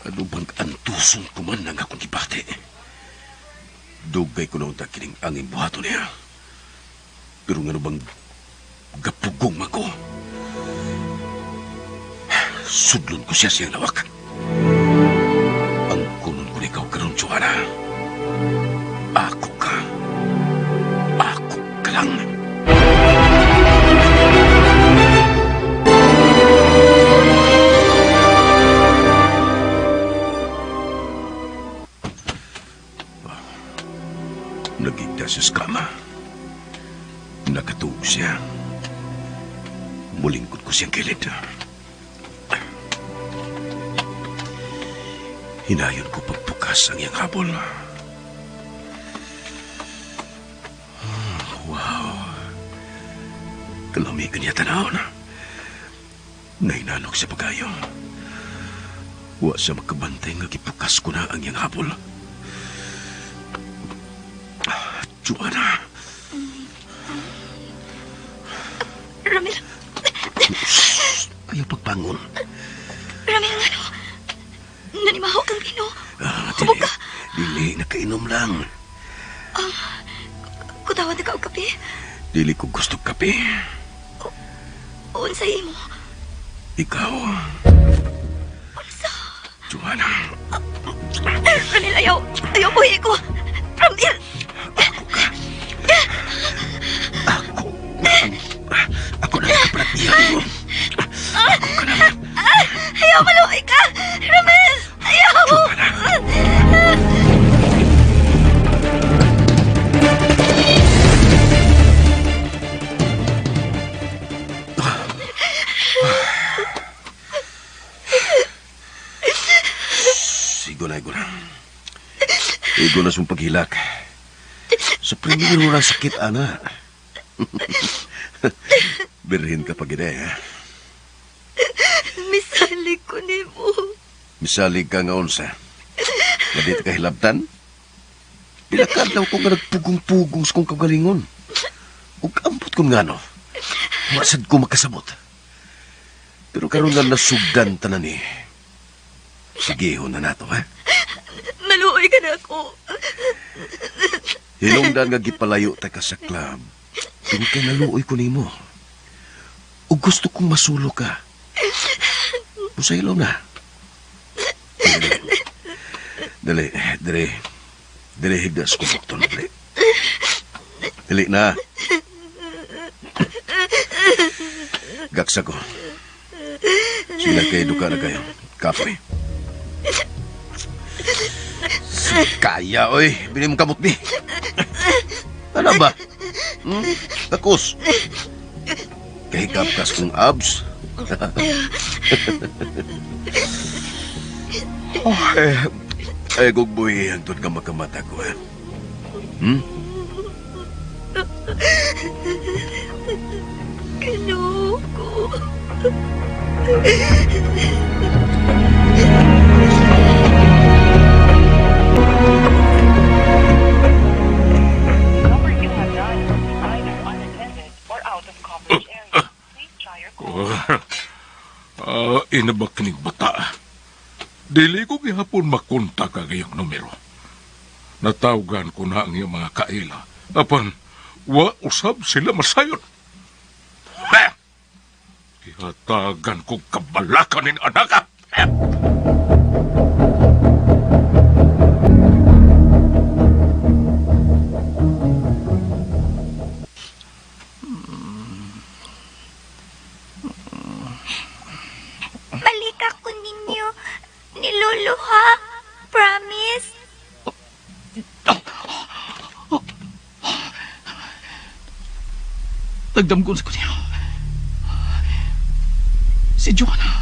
Ano bang antuson ko man ang akong gibati? Dugay ko na unta kining angin buhaton niya. Pero ngano bang gapugong man ko? Sudlon ko siya siyang lawak. Ang kunon ko ikaw karon, Joanna. Ako ka. Ako ka lang. Nagigda siya sa kama. Nakatuog siya. Mulingkod ko siyang kilid. Hinayon ko pagbukas ang iyang habol. Wow. Kalamigan niya tanaw na. Nahinanok siya pagayo. Wa siya makabantay nga gibukas ko na ang iyang habol. Joanna. Ramil, Ayaw pagbangon. Ramil, ngano? Nanimaho kang Ginoo. Ah, dili, dili, nakainom lang. Kutawan na ka og kape. Dili ko gusto kape. Unsay imo? Ikaw, Unsa? Joanna. Ramil, ayaw. Ayaw buhi ko. Ramil! Ako na ang kapalat niya mo. Ayaw, maluoy ka! Ramil! Ayaw! Sigo na, igo na. Igo na siyang paghilak. Sa primero lang sakit, ana. Birhin ka pag ina, ha? Misalig ko nimo. Misalig ka nga unsa. Nga di ka hilabtan? Pila ka adlaw ko nga nagpugong-pugong sa kong kagalingon. Ug ambot kong ngano. Masad ko makasabot. Pero karon nga nasugdan tanan ni. Sige, na nato, ha? ka na ako. Hinungdan nga gipalayo ta ka sa club. Tungod kay naluoy ko nimo. Ug gusto kong masulo ka. Musaylo na. Dali, dali. Dali higda sa kumukton, dali. Dali na. Gaksa ko. Sila kay duka na kayo. Kapoy. Kaya, oy. Bili mong kamot, bi. Ano ba? Hmm? Takos. Kahikap kas kong abs. Oh, eh, eh, gugboy, hangtod ka makamata ko, eh. Hmm? Ginoo ko. Ah, ina ba kining bata? Dili ko gihapon makontak ang iyang numero. Natawgan ko na ang iyang mga kaila. Apan, wa usab sila masayon. Ha! Gihatagan ko kabalakan ning anak. Ah! Balik ako ninyo ni Lolo, ha? Promise? Nagdamgon sa ko niya. Si Joanna.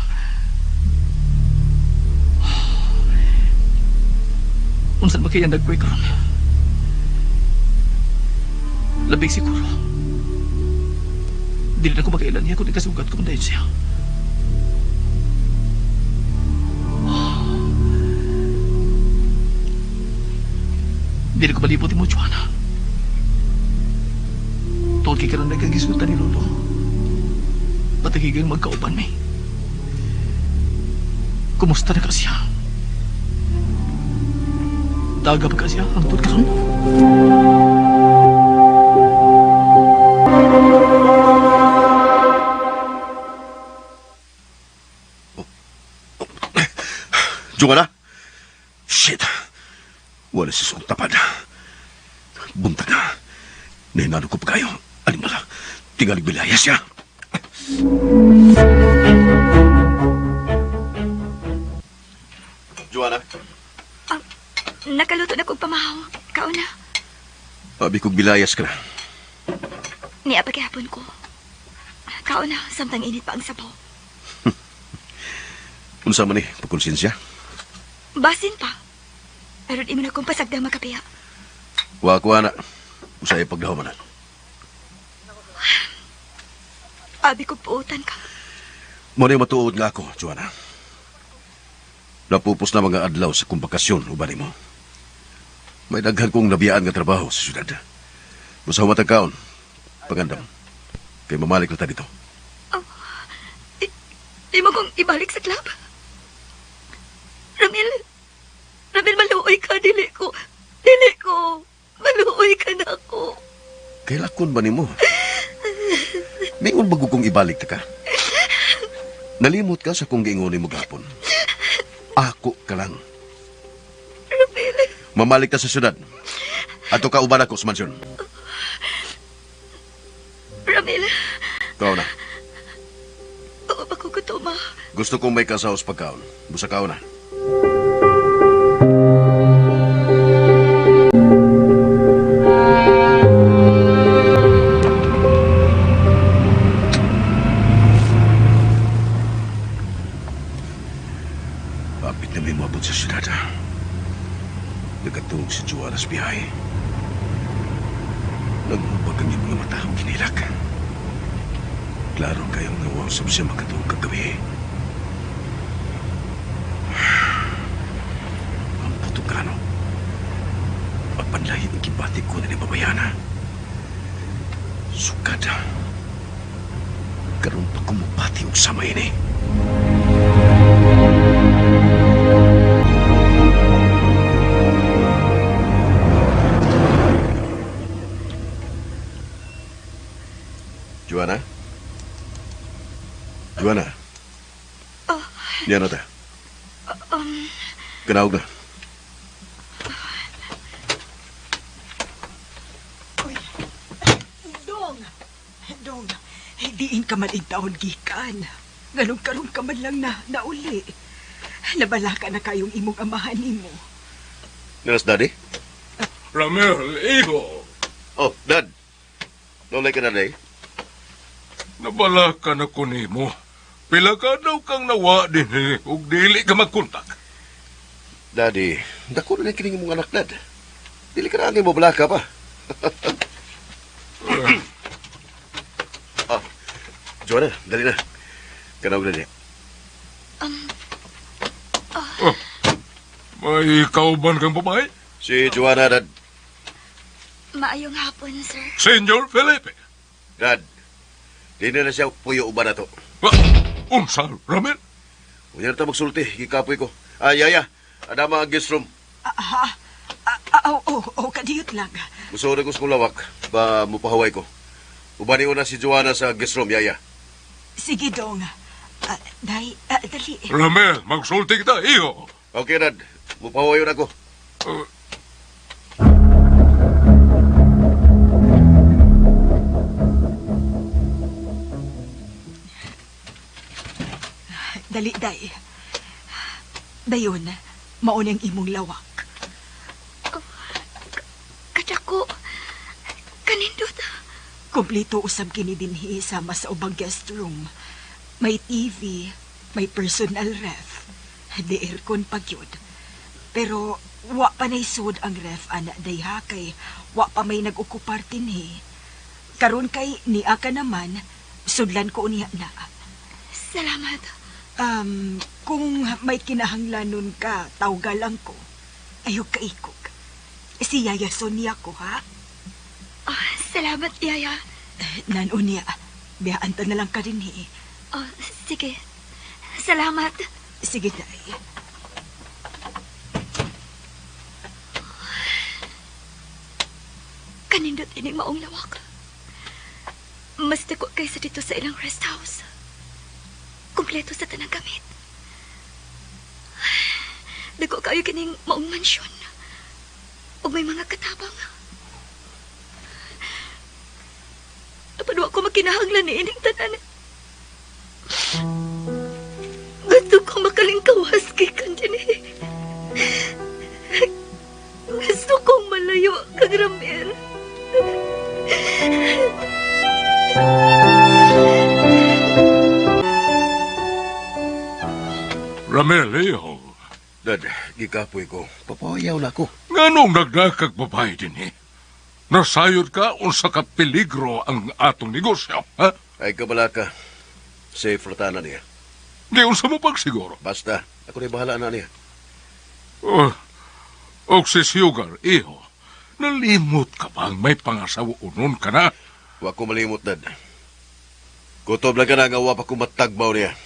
Unsan ba kaya nagkuy karon? Labig siguro. Dili na ko makailan niya kung ikasugat ko man siya. Dili ko malibot mo, Joanna. Tuod kay karon nagkagisulta ni Lolo. Patagigang magkauban mi. Kumusta na ka siya? Daga ba ka siya hangtod karon? Joanna? Shit! Wala sa siyang tapad. Buntag na. Nahinalo ko pa kayo. Alin ba? Tingalig bilaya siya. Joanna? Nakaluto na kong pamahaw. Kauna. Abi kong bilayas ka na. Niya pagihapon ko. Kauna, samtang init pa ang sabaw. Unsa man ni, pagkonsensya? Basin pa. Pero di mo na kong pasagdang makapiya. Wa ko ana. Usay pagdahumanan. Abi ko puutan ka. Mo na matuod nga ako, Joanna. Napupos na mga adlaw sa kong bakasyon, uban nimo. May daghan kong nabiyaan nga trabaho sa syudad. Busa humatag kaon, pagandam. Kay mamalik na ta dito. Oh, di mo kong ibalik sa club. Ramil, Ramil, maluoy ka. Dili ko. Dili ko. Maluoy ka na ako. Kailakon ba nimo? Mingon bago kong ibalik ta ka. Nalimot ka sa kong giingon nimo gahapon. Ako ka lang. Ramil. Mamalik ta sa syudad. Ato ka uban ako sa mansyon. Ramil. Ikaw na. Oo, makugutom. Gusto kong may kasaos pagkaon. Busa kaon na. Kapit na may mabot sa syudad. Nagkatulog si Joanna sa biyahe. Naghubag ang iyong mga mata ang kinilak. Klaro kayong nawasap siya makatulog kagabi. Ang putokano. Apanlahi ang kibati ko na ni Babayana. Sukad. Karoon pa kumupati og sama ini. Joanna. Oh. Yan na ta. Kanawag na. Dong! Dong, diin ka man taon gikan. Ganun karon ka man lang na nauli. Nabalaka na kayong imong amahan nimo. Naras, Daddy? Ramel, iho. Oh, Dad. Nolay ka na, Day. Nabalaka na ko nimo. Pila ka daw kang nawa din eh, ug dili ka magkontak. Daddy, dako na kining imong anak, Dad. Dili ka na angay mo balaka pa. Ah, Joanna, dali na. Kanawag na niya. Oh, may kauban kang babae? Si Joanna, Dad. Maayong hapon, sir. Senyor Felipe. Dad, di na na siya puyo uban na to. Unsa, Ramel? Unya na ta magsulti, gikapoy ko. Ah, yaya, adama ang guest room. Oh, oh, oh, kadiyot lang. Gusto ko sa lawak, ba mupahaway ko. Ubani na si Joanna sa guest room, yaya. Sige, Dong. Day, dali. Ramel, magsulti kita, iho. Okay, Dad. Mupahaway na ako. Dali, day. Dayon, mauni ang imong lawak. Kadako. Kanindot. Kompleto usab kini dinhi sama sa ubang guest room. May TV, may personal ref, di aircon pa gyud. Pero wa pa naisud ang ref ana dayha kay wa pa may nag-okupar dinhi. Karon kay niya ka naman, sudlan ko niya na. Salamat. Kung may kinahanglanon ka, tawga lang ko. Ayaw kaikog. Si Yaya Sonia ko, ha? Oh, salamat, Yaya. Nanon niya, biyaan ta na lang ka rin, eh. Oh, sige. Salamat. Sige, Day. Kanindot ining maong lawak. Mas dako kaysa dito sa ilang rest house. Kompleto sa tanang gamit. Dako kayo kining maong mansyon. Ug may mga katabang. Apan wa ko makinahanglan ni ining tanan. Gusto ko makalingkawas gikan dinhi. Gusto kong malayo kang Ramel. Ramel, iho. Dad, gikapoy ko. Papayaw na ako. Nganong nagdakag babae din eh? Nasayod ka unsa ka peligro ang atong negosyo, ha? Ay, kabalaka. Safe ratana niya. Di unsa mo pagsiguro? Basta, ako na bahala na niya. Oh, og si Sugar, iho, nalimot ka bang may pangasawa-unon ka na? Wa ko malimot, Dad. Kutob lang ka na nga wa pa ko matagbaw niya.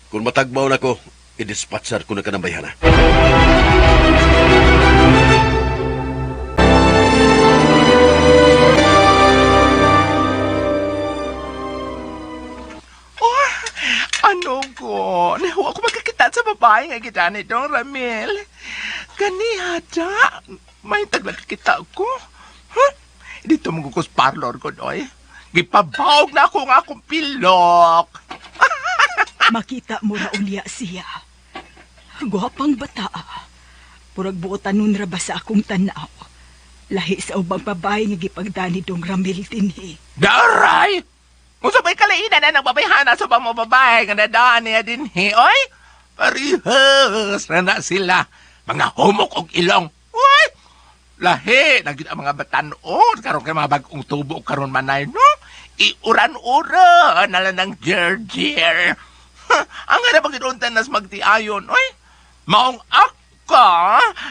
Kung matagbaw na ko, i-dispatchar ko na ka ng bayhana. Oh, ano ko? Wa ko magkakita sa babae nga kita ni Don Ramil. Kani hada, may taglagkita ko. Huh? Dito mo gukos parlor ko, doy. Gipabawg na ako nga akong pilok. Makita mo ra unya siya. Gwapang bata. Purag buotan nun ra ba sa akong tanaw. Lahi sa ubang babae nga gipagdani dong Ramil dinhi. Daray! Unsa ba'y kalainan na ng babayhana sa ubang mga babae nga nadaan niya dinhi, oy? Parihas na na sila. Mga humok og ilong. Uy! Lahi, na gyud ang mga batanon. Karon kay mga bag-ong tubo karon manay, no? Iuran-uran na lang ng jer-jer. Ang nga na pagkiduntan nas magtiayon, oy. Maong ako,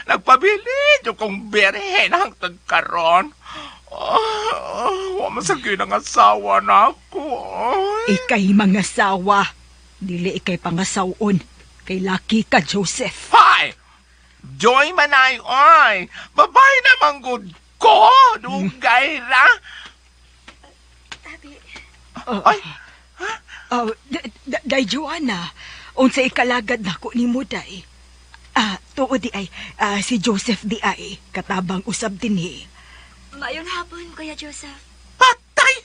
nagpabili yung kong berhe na hangtod karon. Oh, wa man sa ang asawa na ako. Oy. Ikay mga sawa. Dili ikay pangasawon. Kay laki ka, Joseph. Hoy! Joy manay, oy! Babae naman good ko! Dugay ra! Tabi. Ay! Oh, Day Joanna, unsa ikalagad nako nimo day? Tuod di ay si Joseph di ay katabang usab dinhi. Maayong hapon, Kuya Joseph. Patay!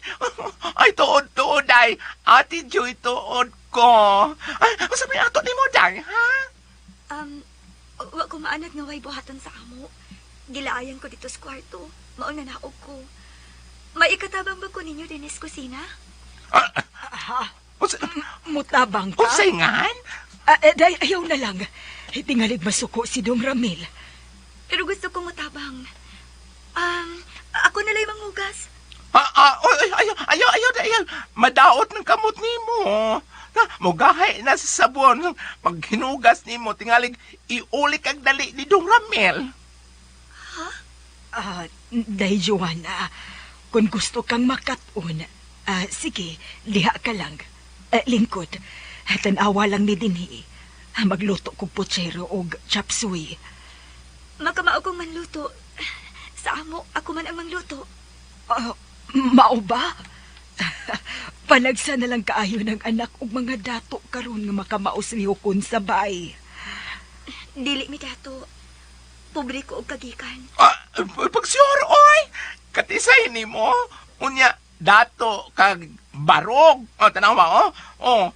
Ay, tuod-tuod, day. Ate Joy, tuod ko. Ay, unsa may ato nimo, day, ha? Wa ko maanad nga way buhaton sa amo. Gilaayan ko dito sa kwarto. Mao na naog ko. May ikatabang ba ko ninyo dinhi sa kusina? Mutabang ka? Unsay ngan? Day, ayaw na lang. Tingalig masuko si Dong Ramil. Pero gusto kong mutabang. Ako na lang manghugas. Oy, ayaw, ayaw, ayaw, ayaw. Madaot ng kamot nimo. Na, mugahay na sa sabon. Pag hinugas nimo, tingalig iuli kag dali ni Dong Ramil. Ha? Day Joanna, kung gusto kang makatun, sige, diha ka lang. Lingkod, tanawa lang ni dinhi. Magluto kog putsero og chop suey. Makamao kong manluto. Sa amo, ako man ang mangluto. Mao ba? Panagsa na lang kaayo ng anak og mga dato karon nga makamaos lihokon sa bay. Dili mi dato. Pobre ko og kagikan. Pag sure, oy! Katisay nimo. Unya, dato kag barog. O, tanawa, oh. Oh.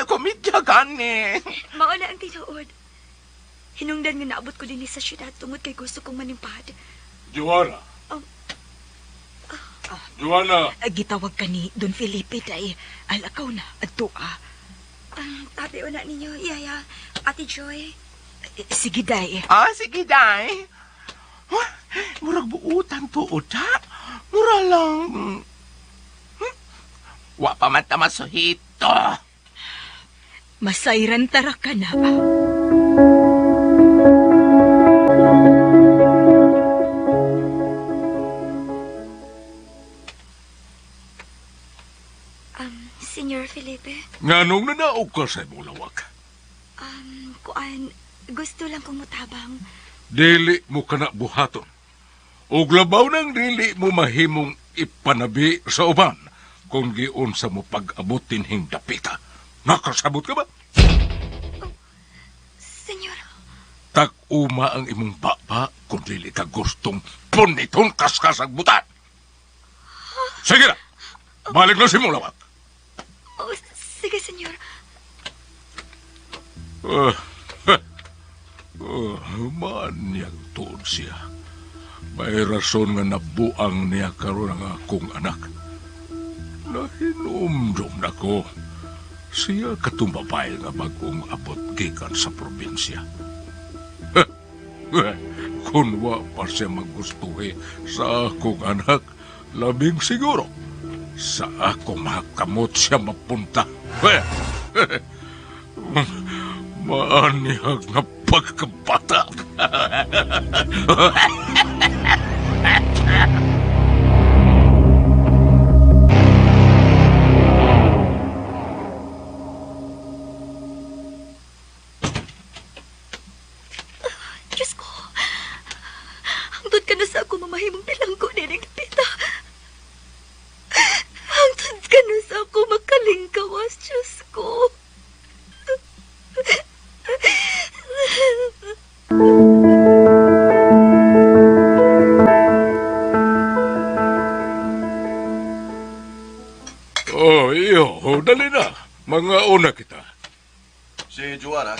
Komedya gani. Mao na ang tinuod. Hinungdan nga naabot ko dinhi sa syudad tungod kay gusto kong manimpad. Joanna. Joanna. Gitawag ka ni Don Felipe, day. Alakaw na, adto ah. Tabi na ninyo, Yaya. Ate Joy. Sige, day. Sige, day. Huh? Murag buutan tuod, ha? Mura lang. Wa pa man ta masuhito. Masayran tara ka na. Senyor Felipe, Nganong nanaog ka sa imong lawak? Kuan, gusto lang kong mutabang. Dili mo kana buhaton. Ug labaw nang dili mo mahimong ipanabi sa uban kung giunsa mo pag-abot dinhing dapita. Nakasabot ka ba? Oh, senyor. Tag-uma ang imong baba kung dili ka gustong puniton kaskas ang butan. Sige na! Balik na si mong lawak. Oh, sige, senyor. Manyag tuod siya. May rason nga nabuang niya karon ang akong anak. Nahinumdum na ko. Siya katong babae nga bagong abot gikan sa probinsya. Kung wa pa siya magustuhi sa akong anak, labing siguro sa akong makamot siya mapunta. Maanihag nga pagkabata. Diyos ko, hangtod ka na sa ako mamahimong bilanggo ni Pita. Hangtod ka na sa ako makalingkawas, Diyos ko. Oh, iyo, dali na. Mga una kita. Si Joanna.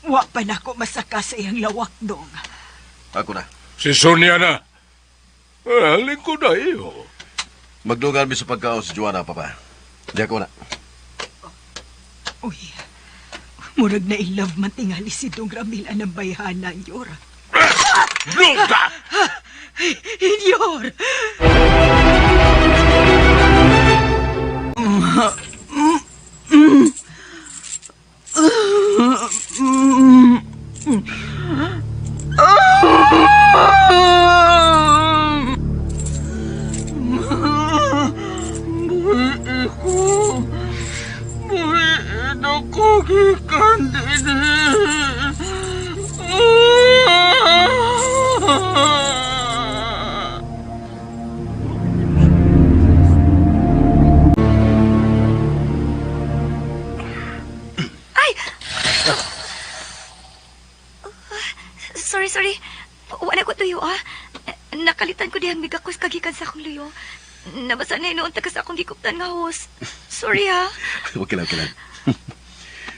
Wa pa na ako masaka sa iyang lawak, dong. Ako na. Si Sonia na. Lingkod na iyo. Magdugan mi sa pagkaon si Joanna, Papa. Di ako na. Uy, murag na in love man tingali si Dong Ramil anang bayhana, Yor. Luka! Yor! dihang migakos kagikan sa akong luyo. Nabasa na inoon taga sa akong gikuptan nga hose. Sorry ha. Okay lang, okay lang.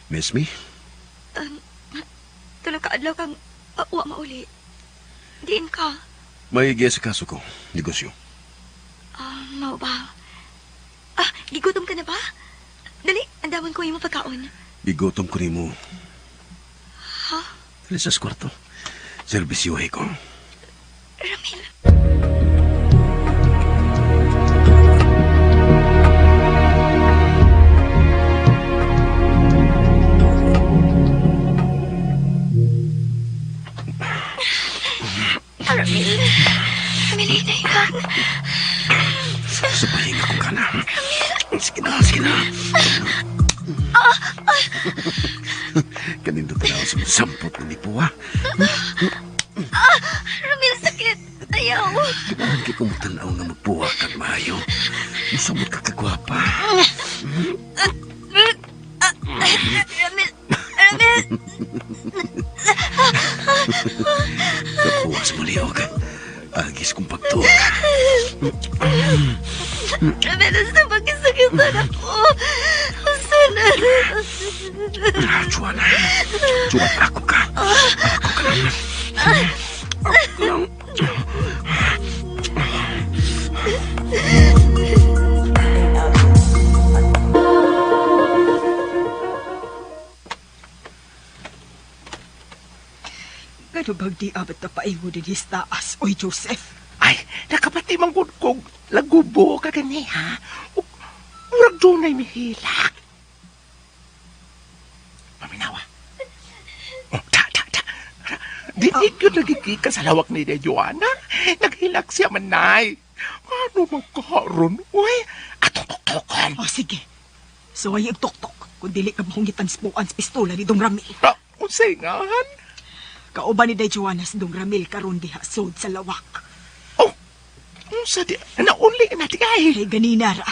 Miss me? Tulo ka adlaw kang wa mauli. Diin ka. May giya sa kaso ko. Negosyo. Mao ba? Ah, gigutom ka na ba? Dali, andamon ko imong pagkaon. Gigutom ko nimo. Ha? Dali sa kwarto. Servisyohe ko. Ramil. Ramil. Ramil, hinay lang. Sa pahinga kong kana. Sige na, sige na. Kanindot na ako sa sampot ng nipuwa. Ramil, sakit. Ayaw. Kailangan kay kumutanaw nga magpuwa kag maayo. Musamot ka kagwapa. Ramil, Ramil. Kapuwa sa muliog. Agis kong pagtuok. Ramil, sa pagkasakitan ako. Sana. Juana. Juana, ako ka. Ako ka lang. Ako lang. Gano bang di abot na paingon din his taas, oy Joseph? Ay, nakapati man gud kog lagubo ka gani ha. Ug murag dunay mihilak. Paminawa. Oh, ta ta ta. Dili gyud nagigika sa lawak ni Day Joanna. Naghilak siya manay. Ano man karon, uy? Atong tuktukon. O sige. Suway ang tuktok kung dili ka mahungitan sa pistola ni Dong Ramil. Ah, unsay ngahan? Kauban ni Day Joanna sa Dong Ramil karon diha sod sa lawak. Oh, unsa di nauli na di ay. Kay ganina ra.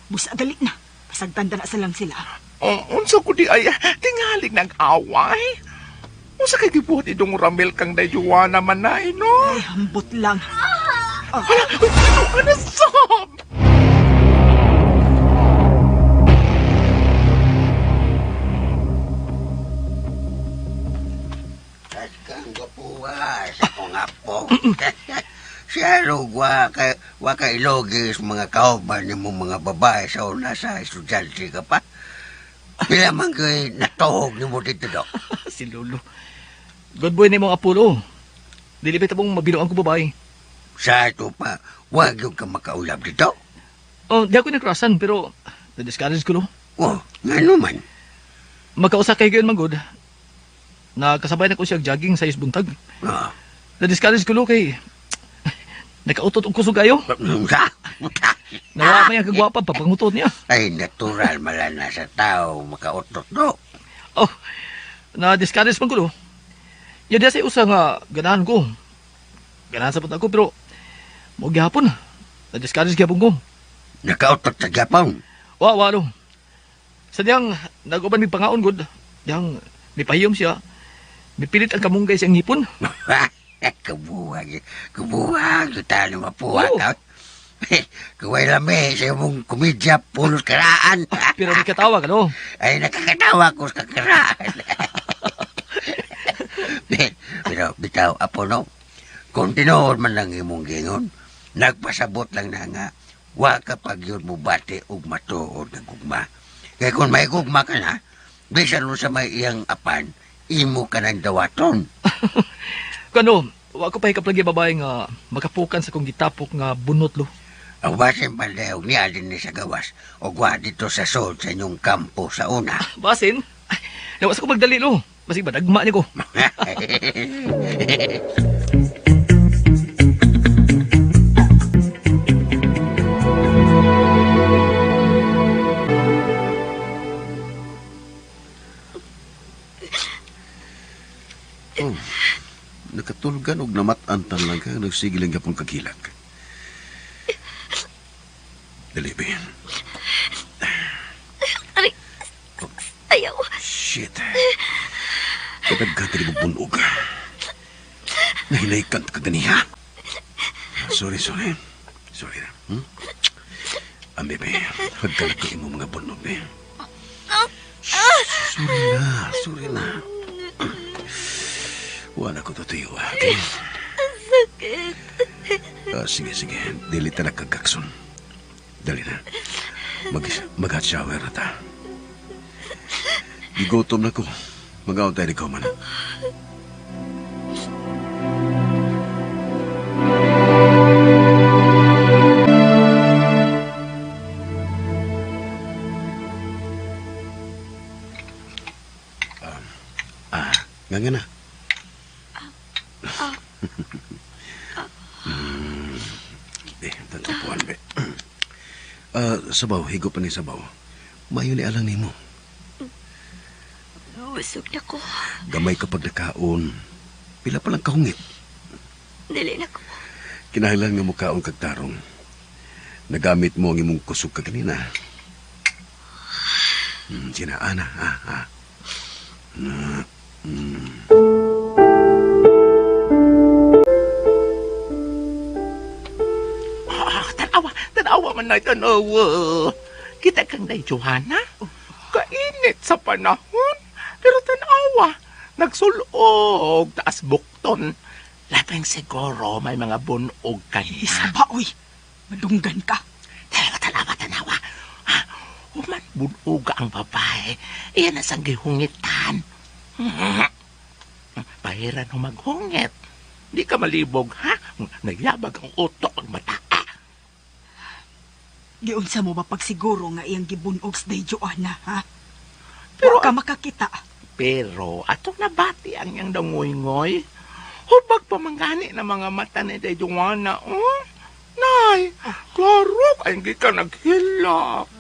Busa dali na. Pasagtanda na sa lang sila. Oh, unsa ko di ay tingaling nag-away? Unsa kay gibuhat idong Ramil kang Day Joanna manay, no? Ay, hambot lang. Hala, uy, ano ka na sab? Kang gwapuha sa kong apo. Siya wa ka wa ka ilogis mga kauban nimo mga babae sa una sa estudyante ka pa. Pila man kay natuhog nimo dito dok. Si Lolo. Good boy ni mong Apollo. Dili ba tabong mabinuang ko babae? Sa ato pa, wag yung ka makaulab dito. Oh, di ako nakrasan pero na-discourage ko lo. Oh, ngano man. Magkausa kay gayon manggod. Nakasabay na ko siya jogging sa isbuntag. Oh. Na-discourage ko lo kay nakautot og kusog kayo. Sa? Nawa may ang kagwapa papangutot niya. Ay, natural mala na sa tao makautot do. Oh, na-discourage man ko lo. Ya diya sa usa nga ganahan ko. Ganahan sa punta ko pero mo gihapon. Na-discourage gyapon ko. Nakautot sa Japon. Wa wa lo. Sa diyang nag-uban mi pangaon gud. Diyang mipahiyom siya. Mipilit ang kamunggay sa ngipon. Kabuwag. Kabuwag. Kita na mapuha Oo. ka. Kuway lami sa imong komedya pulos karaan. Pero may katawa ka no. Ay, nakakatawa ko sa karaan. Pero bitaw, apo no, kung tinuod man lang imong gingon, nagpasabot lang na nga, wa ka pag yun mo bati og matuod ng gugma. Kaya kung may gugma ka na, bisan mo sa may iyang apan, imo ka ng dawaton. Kano, wa ko pa hikaplagi babae nga makapukan sa kong gitapok nga bunot lo. Ang basin pandeog niya din ni sa gawas, o wa dito sa sod sa inyong kampo sa una. Basin? Nawas ko magdali lo. Basig ba dagma ni ko. Oh, nakatulgan og namat-antan lang ka, nagsige lang gapon kagilak. Dali, be. Aray, ayaw. Shit. Kadaghan ka di mo bunog. Nahinaykan ka ganiha. Sorry, sorry. Sorry na. Ambi, be. Hagkalag ko imong mga bunog, be. Sorry na, sorry na. Wala ko tutuyo, okay? Ang sakit. Sige, sige. Dili ta na kagakson. Dali na. Mag-hot shower na ta. Gigutom na ko. Mag-aon tayo ni Koman. Nga nga na. Tantupuan, be. Sabaw, higo pa ni sabaw. Mayo ni alang nimo. Busog na ko. Gamay kapag nakaon. Pila pa lang kahungit. Dili na ko. Kinahanglan nga mukaon kag tarong. Nagamit mo ang imong kusog kaganina. Sina, ana, ah. Na, Tanawa, tanawa man na, tanawa. Kita kang day, Johanna. Kainit sa panahon. Pero tanawa, nagsulog, taas bukton. Labing siguro may mga bunog kanina. Isa pa, uy. Madunggan ka. Tanawa, tanawa, tanawa. Ha? Human bunog ang babae. Iyan na sang gihungitan. Pahiran humaghungit. Di ka malibog, ha? Nagyabag ang utok ang mata. Giunsa mo ba pagsiguro nga iyang gibunog sa day Joanna, ha? Pero Wa ka makakita. Pero atong nabati ang iyang dangoy-ngoy. Hubag pa mangani na mga mata ni Day Joanna, oh? Nay, klaro kay hindi ka naghilak.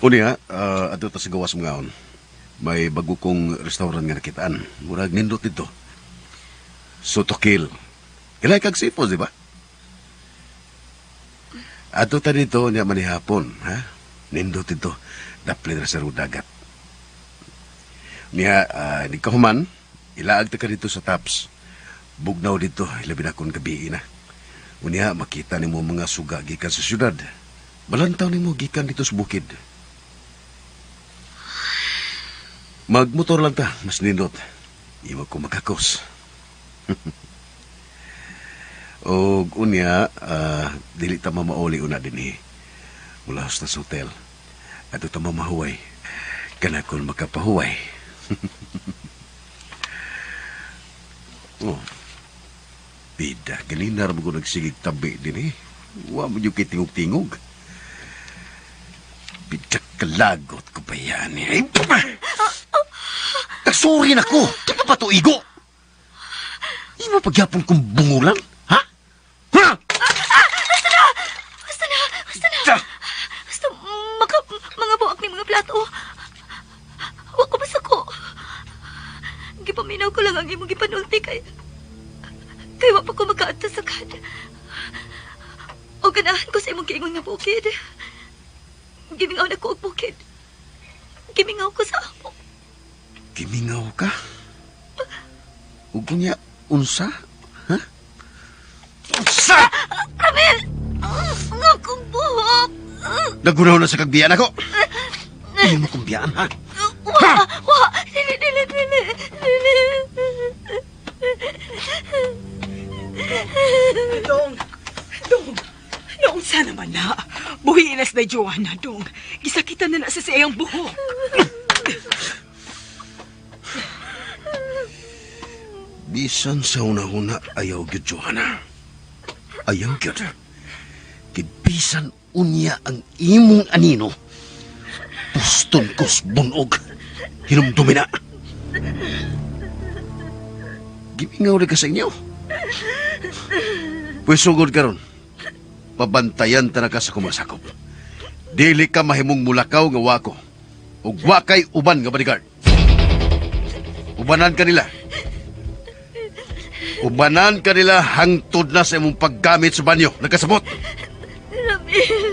Unya, adto ta sa gawas mga on. May bago kong restaurant nga nakitaan. Murag nindot dito. Sotokil. Ilay kag seafood, di ba? Adto ta dito niya manihapon, ha? Nindot dito. Daplin ra sa dagat. Niya, di ka human, ilaag ta ka dito sa Tops. Bugnaw dito, ilabi na akong gabi na. Unya, makita nimo mga suga gikan sa syudad. Balantaw nimo gikan dito sa bukid. Magmotor lang ta, mas nindot. Iwag ko magkakos. Og unya, dili ta mamauli una dinhi. Mula sa hotel. Ato ta mamahuway. Kana kon makapahuway. Oh. Bida, ganina ra mo ko nagsigig tabi dinhi. Wa mo yung kitingog-tingog. Bida kalagot ko pa yan. Ay, Sorry na ko. Di pa ba to igo? Imo pagyapon kong bungulan? Ha? Ha? Basta na! Basta na! Basta na! Basta mga buak ni mga plato. Wa ko masako. Gipaminaw ko lang ang imong gipanulti kay wa pa ko makaadto sa kad. O ganahan ko sa imong giingon nga bukid. Gimingaw na ko og bukid. Gimingaw ko sa amo. Gimingaw ka? Ug kunya unsa? Ha? Unsa? Ramil! Ang akong buhok! Nagunaw na sa kagbiyan ako. Hindi mo kong biyaan, ha? Wa! Wa! Dili, dili, dili! Dili! Dong! Dong! Naunsa naman na? Buhiin na sa Joanna, Dong. Gisakitan na na sa iyang buhok. Bisan sa una-una, ayaw gyud, Joanna. Ayaw gyud. Kibisan unya ang imong anino. Puston kos bunog. Hinumdumi na. Gimingaw rin ka sa inyo. Pwes sugod karon. Pabantayan ta na ka sa kumasakop. Dili ka mahimong mulakaw nga wako. Ug wa kay uban nga bodyguard. Ubanan ka nila. Ubanan ka nila hangtod na sa imong paggamit sa banyo. Nagkasabot. Ramil!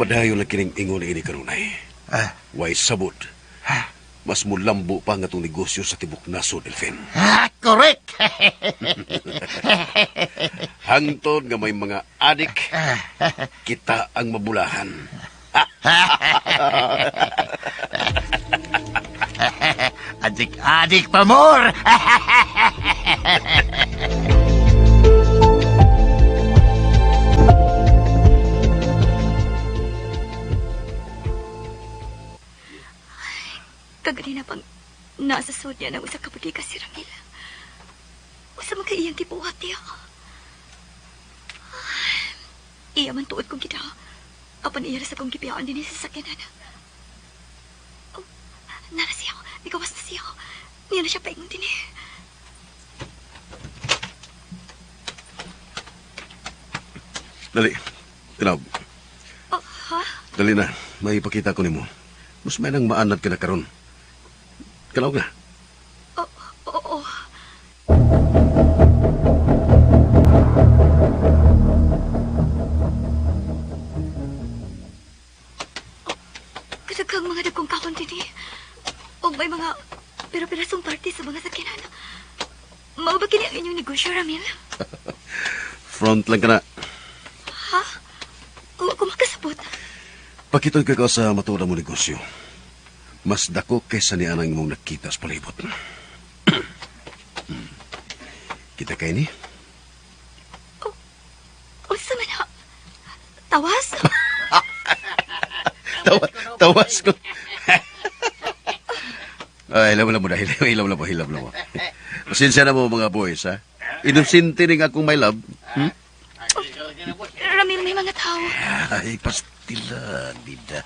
Padayon lang kining ingon ini kanunay. Ah. Way sabot. Mas mulambo pa nga itong negosyo sa tibok nasod, Elfin. Ah, correct. Hangtod nga may mga adik, kita ang mabulahan. Adik-adik pa more. Kaganina pang nasa sud niya ng usa ka bodega si Ramil. Usa man kay iyang gibuhat niya. Iya man tuod kong kita. Apan iya ra sa kong gibiyaan dinhi sa sakyanan. Oh, nara siya. Nagawas na siya. Niya na siya paingon dinhi. Dali. Tinaw, Oh, ha? dali na. May ipakita ko nimo. Mas may nang maanad ka na karon. Kalaw na. Oo, oo. Kadaghang mga dagkong kahon dinhi. Og may mga pero-perasong parte sa mga sakyanan. Mao ba kini ang inyong negosyo, Ramil? Front lang ka na. Ha? Wa ko makasabot. Pakitoy ka sa matuod mo negosyo. Mas dako kaysa ni anang imong nakita sa palibot. Kita kay ni? Unsa man ha? Tawas? Tawas ko. Ay, hilaw lang mo dahil. Hilaw lang mo, hilaw lang mo. Pasensya na mo mga boys, ha? Inosente ning akong my love. Hmm? Ramil, may mga tao. Ay, pastila, dida.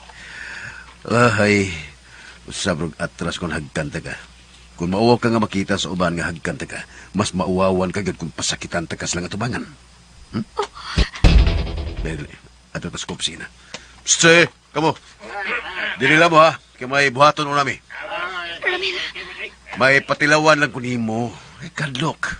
Ay, usabrog atras kung hagkanta ka. Kung mauwaw ka nga makita sa uban nga hagkanta ka, mas mauwawan ka gyud kung pasakitan ta ka sa lang atubangan. Hmm? Dali, ato tas kopsina. Psst, kamo. Dili lang mo ha, kay may buhaton mo nami. Ramil, May patilawan lang kun nimo. Ay, kadlok.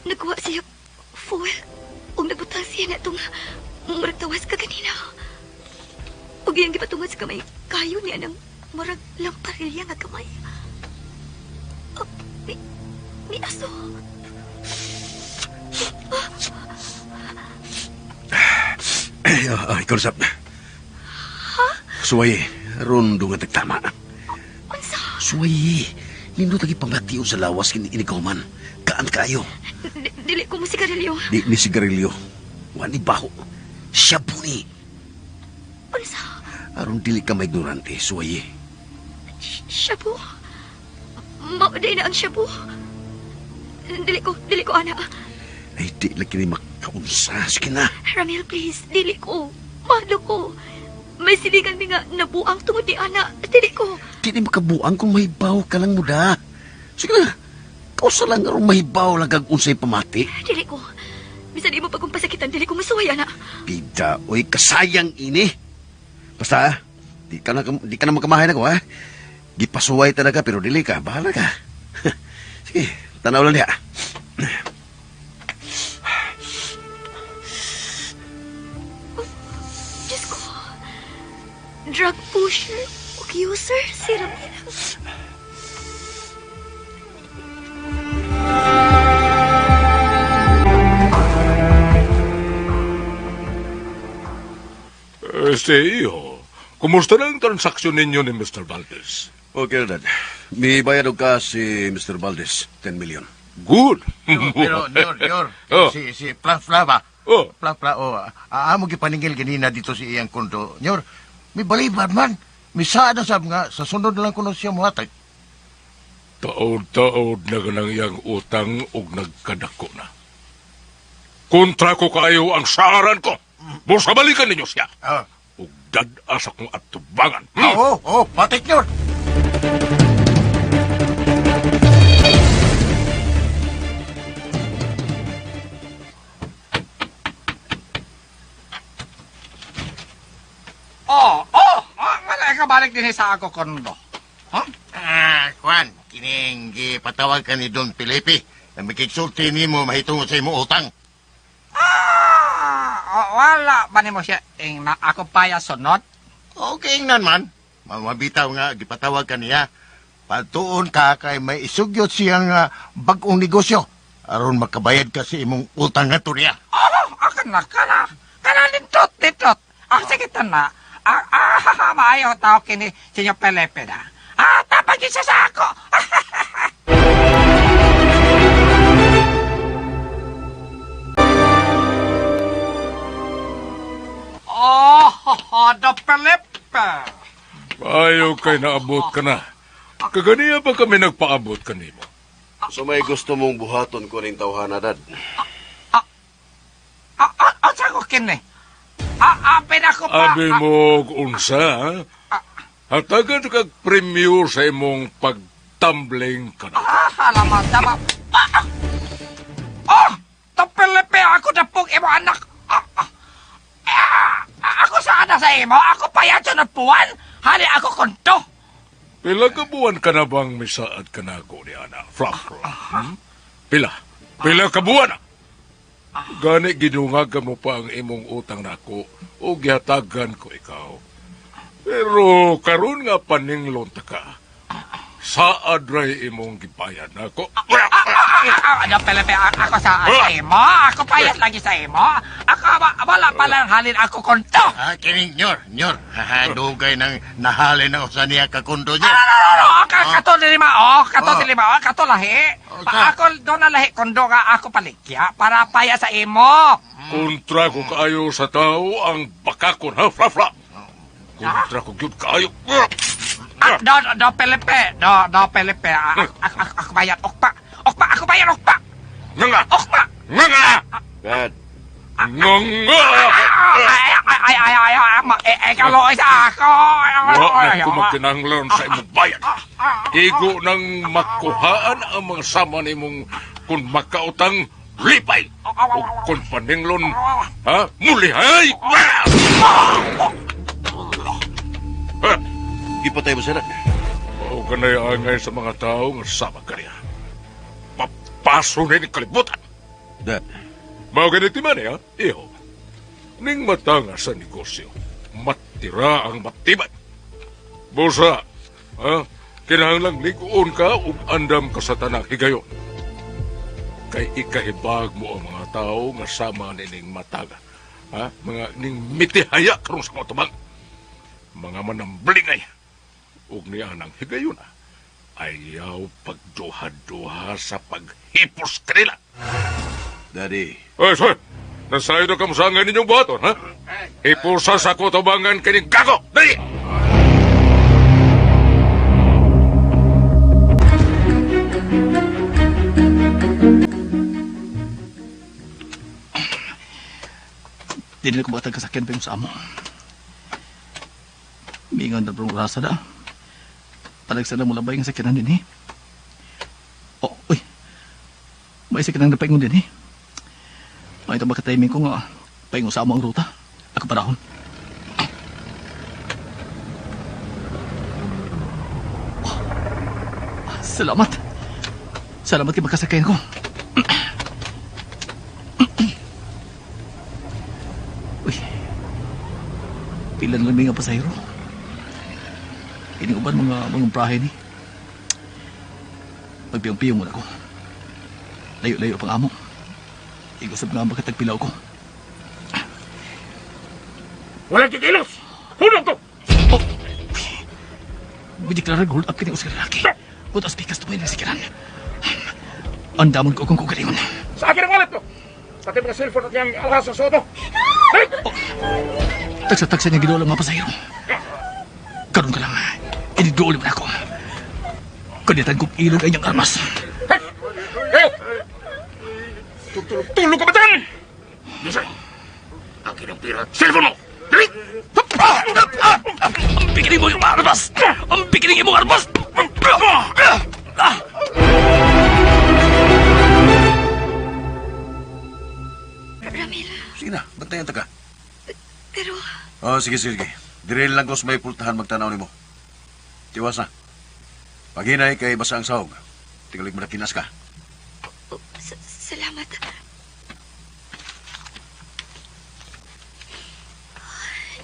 Nagkuha siya fuel. Ug nagbutang siya na itong murag tawas ka kanina. Ug iyang gipatungod sa kamay, kayo niya ng murag lamparilya nga kamay. Oh, may aso. Ay, ikaw sab. Ha? Suway, rondo nga tagtama. Unsa? Suway, nindot lagi pamation sa lawas kini inigaw man. Kaan kayo? Dili ko mo sigarilyo. Di ni sigarilyo. Wa ni baho. Shabu ni. Unsa? Aron dili ka maignorante, suway. Shabu? Mao day na ang shabu. Dili ko ana. Ay, di lagi ni makaunsa. Sige na. Ramil, please, dili ko. Mahalo ko. May siligan mi nga nabuang tungod ni ana. Dili ko. Di ni makabuang kung mahibaw ka lang muda. Sige na. Kausa lang aron mahibaw lang kag unsay pamati. Dili ko. Bisan imo pag pasakitan, dili ko masuway ana. Bida, oy, kasayang ini. Basta, di ka na makamahay na ko, ha? Gipasuway talaga, pero dili ka. Bahala ka. Sige, tanaw lang diha. Oh, Diyos ko. Drug pusher o user, si Ramil. Este, iho, kumusta na ang transaksyon ninyo ni Mr. Valdez? Okay, Dad. May bayad og ka si Mr. Valdez, 10 million. Good. Pero, Nyor, Oh. si Fla Fla ba? Oh. Fla Fla, oh. Amo gipaningil ganina dito si iyang kondo. Nyor, may balibar man. May saad na sab nga, sa sunod na lang kuno siya muhatag. Taod-taod na ganang iyang utang og nagkadako na. Kontra ko kayo ang saaran ko. Busa balikan ninyo siya. Ah. Ug dad-a sa kong atubangan. Oo, oh, patik, Nyor. Oh, oh, wala ka balik din sa ako kondo. Huh? Ah, Juan, Kining gipatawag ka ni Don Felipe na makigsulti nimo mahitungod sa imong utang. Ah, wala ba nimo siya ing na ako paya sunod? Okay ingnan man. Mabitaw nga gipatawag ka niya. Patuon ka kay may isugyot siyang bag-ong negosyo aron makabayad ka sa imong utang ngadto niya. Oh, akan na kana. Kana lintot lintot. Ah, sige na. Ah, maayo tao kini Senyor Felipe na. Ah, tapag siya sa ako. Oh, Don Felipe. Ayaw kay naabot ka na. Kaganiya pa kami nagpaabot kanimo. So may gusto mong buhaton ko ning tawhana, Dad. Ah, sa ko kini. Ah, pinako pa. Abi mo unsa, ha? Hatagan kag premyo sa imong pagtumbling ka na. Ah, alamat, tama. Ah, ah. Oh, Don Felipe, ako na pong imo anak. Ah, ah. Ah, ako sana sa imo, ako pa yan sa buwan. Hali ako konto. Pila ka buwan ka na bang misaad ka na ako ni Ana? Flak, Pila? Pila ka buwan na? Gani gidungagan mo pa ang imong utang nako o gihatagan ko ikaw. Pero karon nga paninglon ta ka. Saad ray imong gibayad nako. Ano, Felipe, ako sa imo. Ako payat lagi sa imo. Ako, wala pa lang halin ako konto. Ah, kining nyor, nyor. Haha, dugay nang nahalin na usa niya ka kondo niya. Ano, no, kato lima, oh, kato lima, oh, kato lahi. Ako doon na lahi kondo nga ako paligya para paya sa imo. Kontra ko kaayo sa tao ang bakakon, ha, Fla Fla? Kontra ko gyud kaayo. Ah, do, do, Felipe, do, do, Felipe, ako bayad, okpa, okpa, ako bayad, okpa. Nga! Okpa! Nga nga! Dad. Nga nga! Ay, ay, ay, ay, ay, ay, ay, ikaw sa ako. Wa na ko magkinahanglan sa imong bayad. Igo nang makuhaan ang mga sama nimong kung makautang lipay. O kung paninglon, ha? Mulihay! Ha? Ipatay mo siya, Dad. Mao ka na angay sa mga tao nga sama ka niya. Papaso na ni kalibutan. Dad. Mao ganiti man ha? Iho. Ning mata nga sa negosyo, matira ang matibay. Busa, ha? Kinahanglang liguon ka ug andam ka sa tanang higayon. Kay ikahibag mo ang mga tao nga sama nining mataga. Ha? Mga ning mitihaya karong sa mga tubang. Mga manamblingay. Ug niya nang higayon ayaw pagduha-duha sa paghipos kanila. Daddy. Ay, sorry. Nasayo na kamusangan ninyong buhaton, ha? Hipusa sa kutubangan kining gago! Dali! Di nila ko bakit kasakyan pa yung sa amo. Mingon na brong rasa da. Palagsa na mula ba yung sakyanan din eh? Oh, uy. May sakyanan na paingon din eh. May ito baka timing ko nga. Paingon sa amo ang ruta. Ako parahon. Oh, salamat. Salamat kay makasakayan ko. Uy. Pila na lang may nga pasahero. Ini uban mga prahe ni. Pagpiyong-piyong muna ko. Layo-layo pang amo. Igusab nga makatagpilaw ko. Wala kikilos! Hunong to! Oh! Bideklara hold up kini usa ka lalaki. Kung taas pikas tumayo ng sikiran. Ang damon ko kung kugalingon. Sa akin ang wallet ko! Pati mga cellphone at yung alahas sa soto. Oh. Tagsa-tagsa niya ginulang mga pasahero. Karon ka lang, iniduol mo na ako. Kanitan kong ilog ay niyang armas. Hey! Tulog ka ba dyan? Yes, sir. Akin ang pira. Cellphone mo! Dali! Ang bikining mo yung armas! Ang bikining mo armas! Ramil, Sige na, bantayan ta ka. pero Oh, sige, sige, sige. Dire lang ko sa may pultahan magtanaw nimo. Tiwas na. Paghinay kay basa ang sahog. Tingalig madakinas ka. Oh, salamat.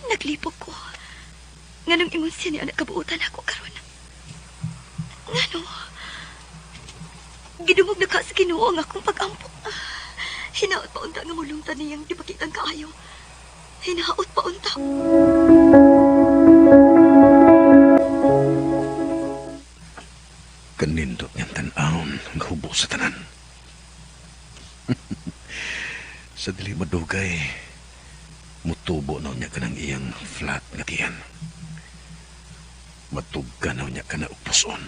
Naglipok ko. Nganong ingon siya ni anak kabuutan ako karon. Ngano? Gidumog na ka sa Ginoo ang akong pag-ampo. Hinaot pa unta nga mulungtan niyang ipakitang kaayo. Hinaot pa unta. Kanindot niyang tan-awon ang hubo sa tanan. Sa dili madugay, mutubo na niya kanang iyang flat nga tiyan. Matugka na niya kana og puson.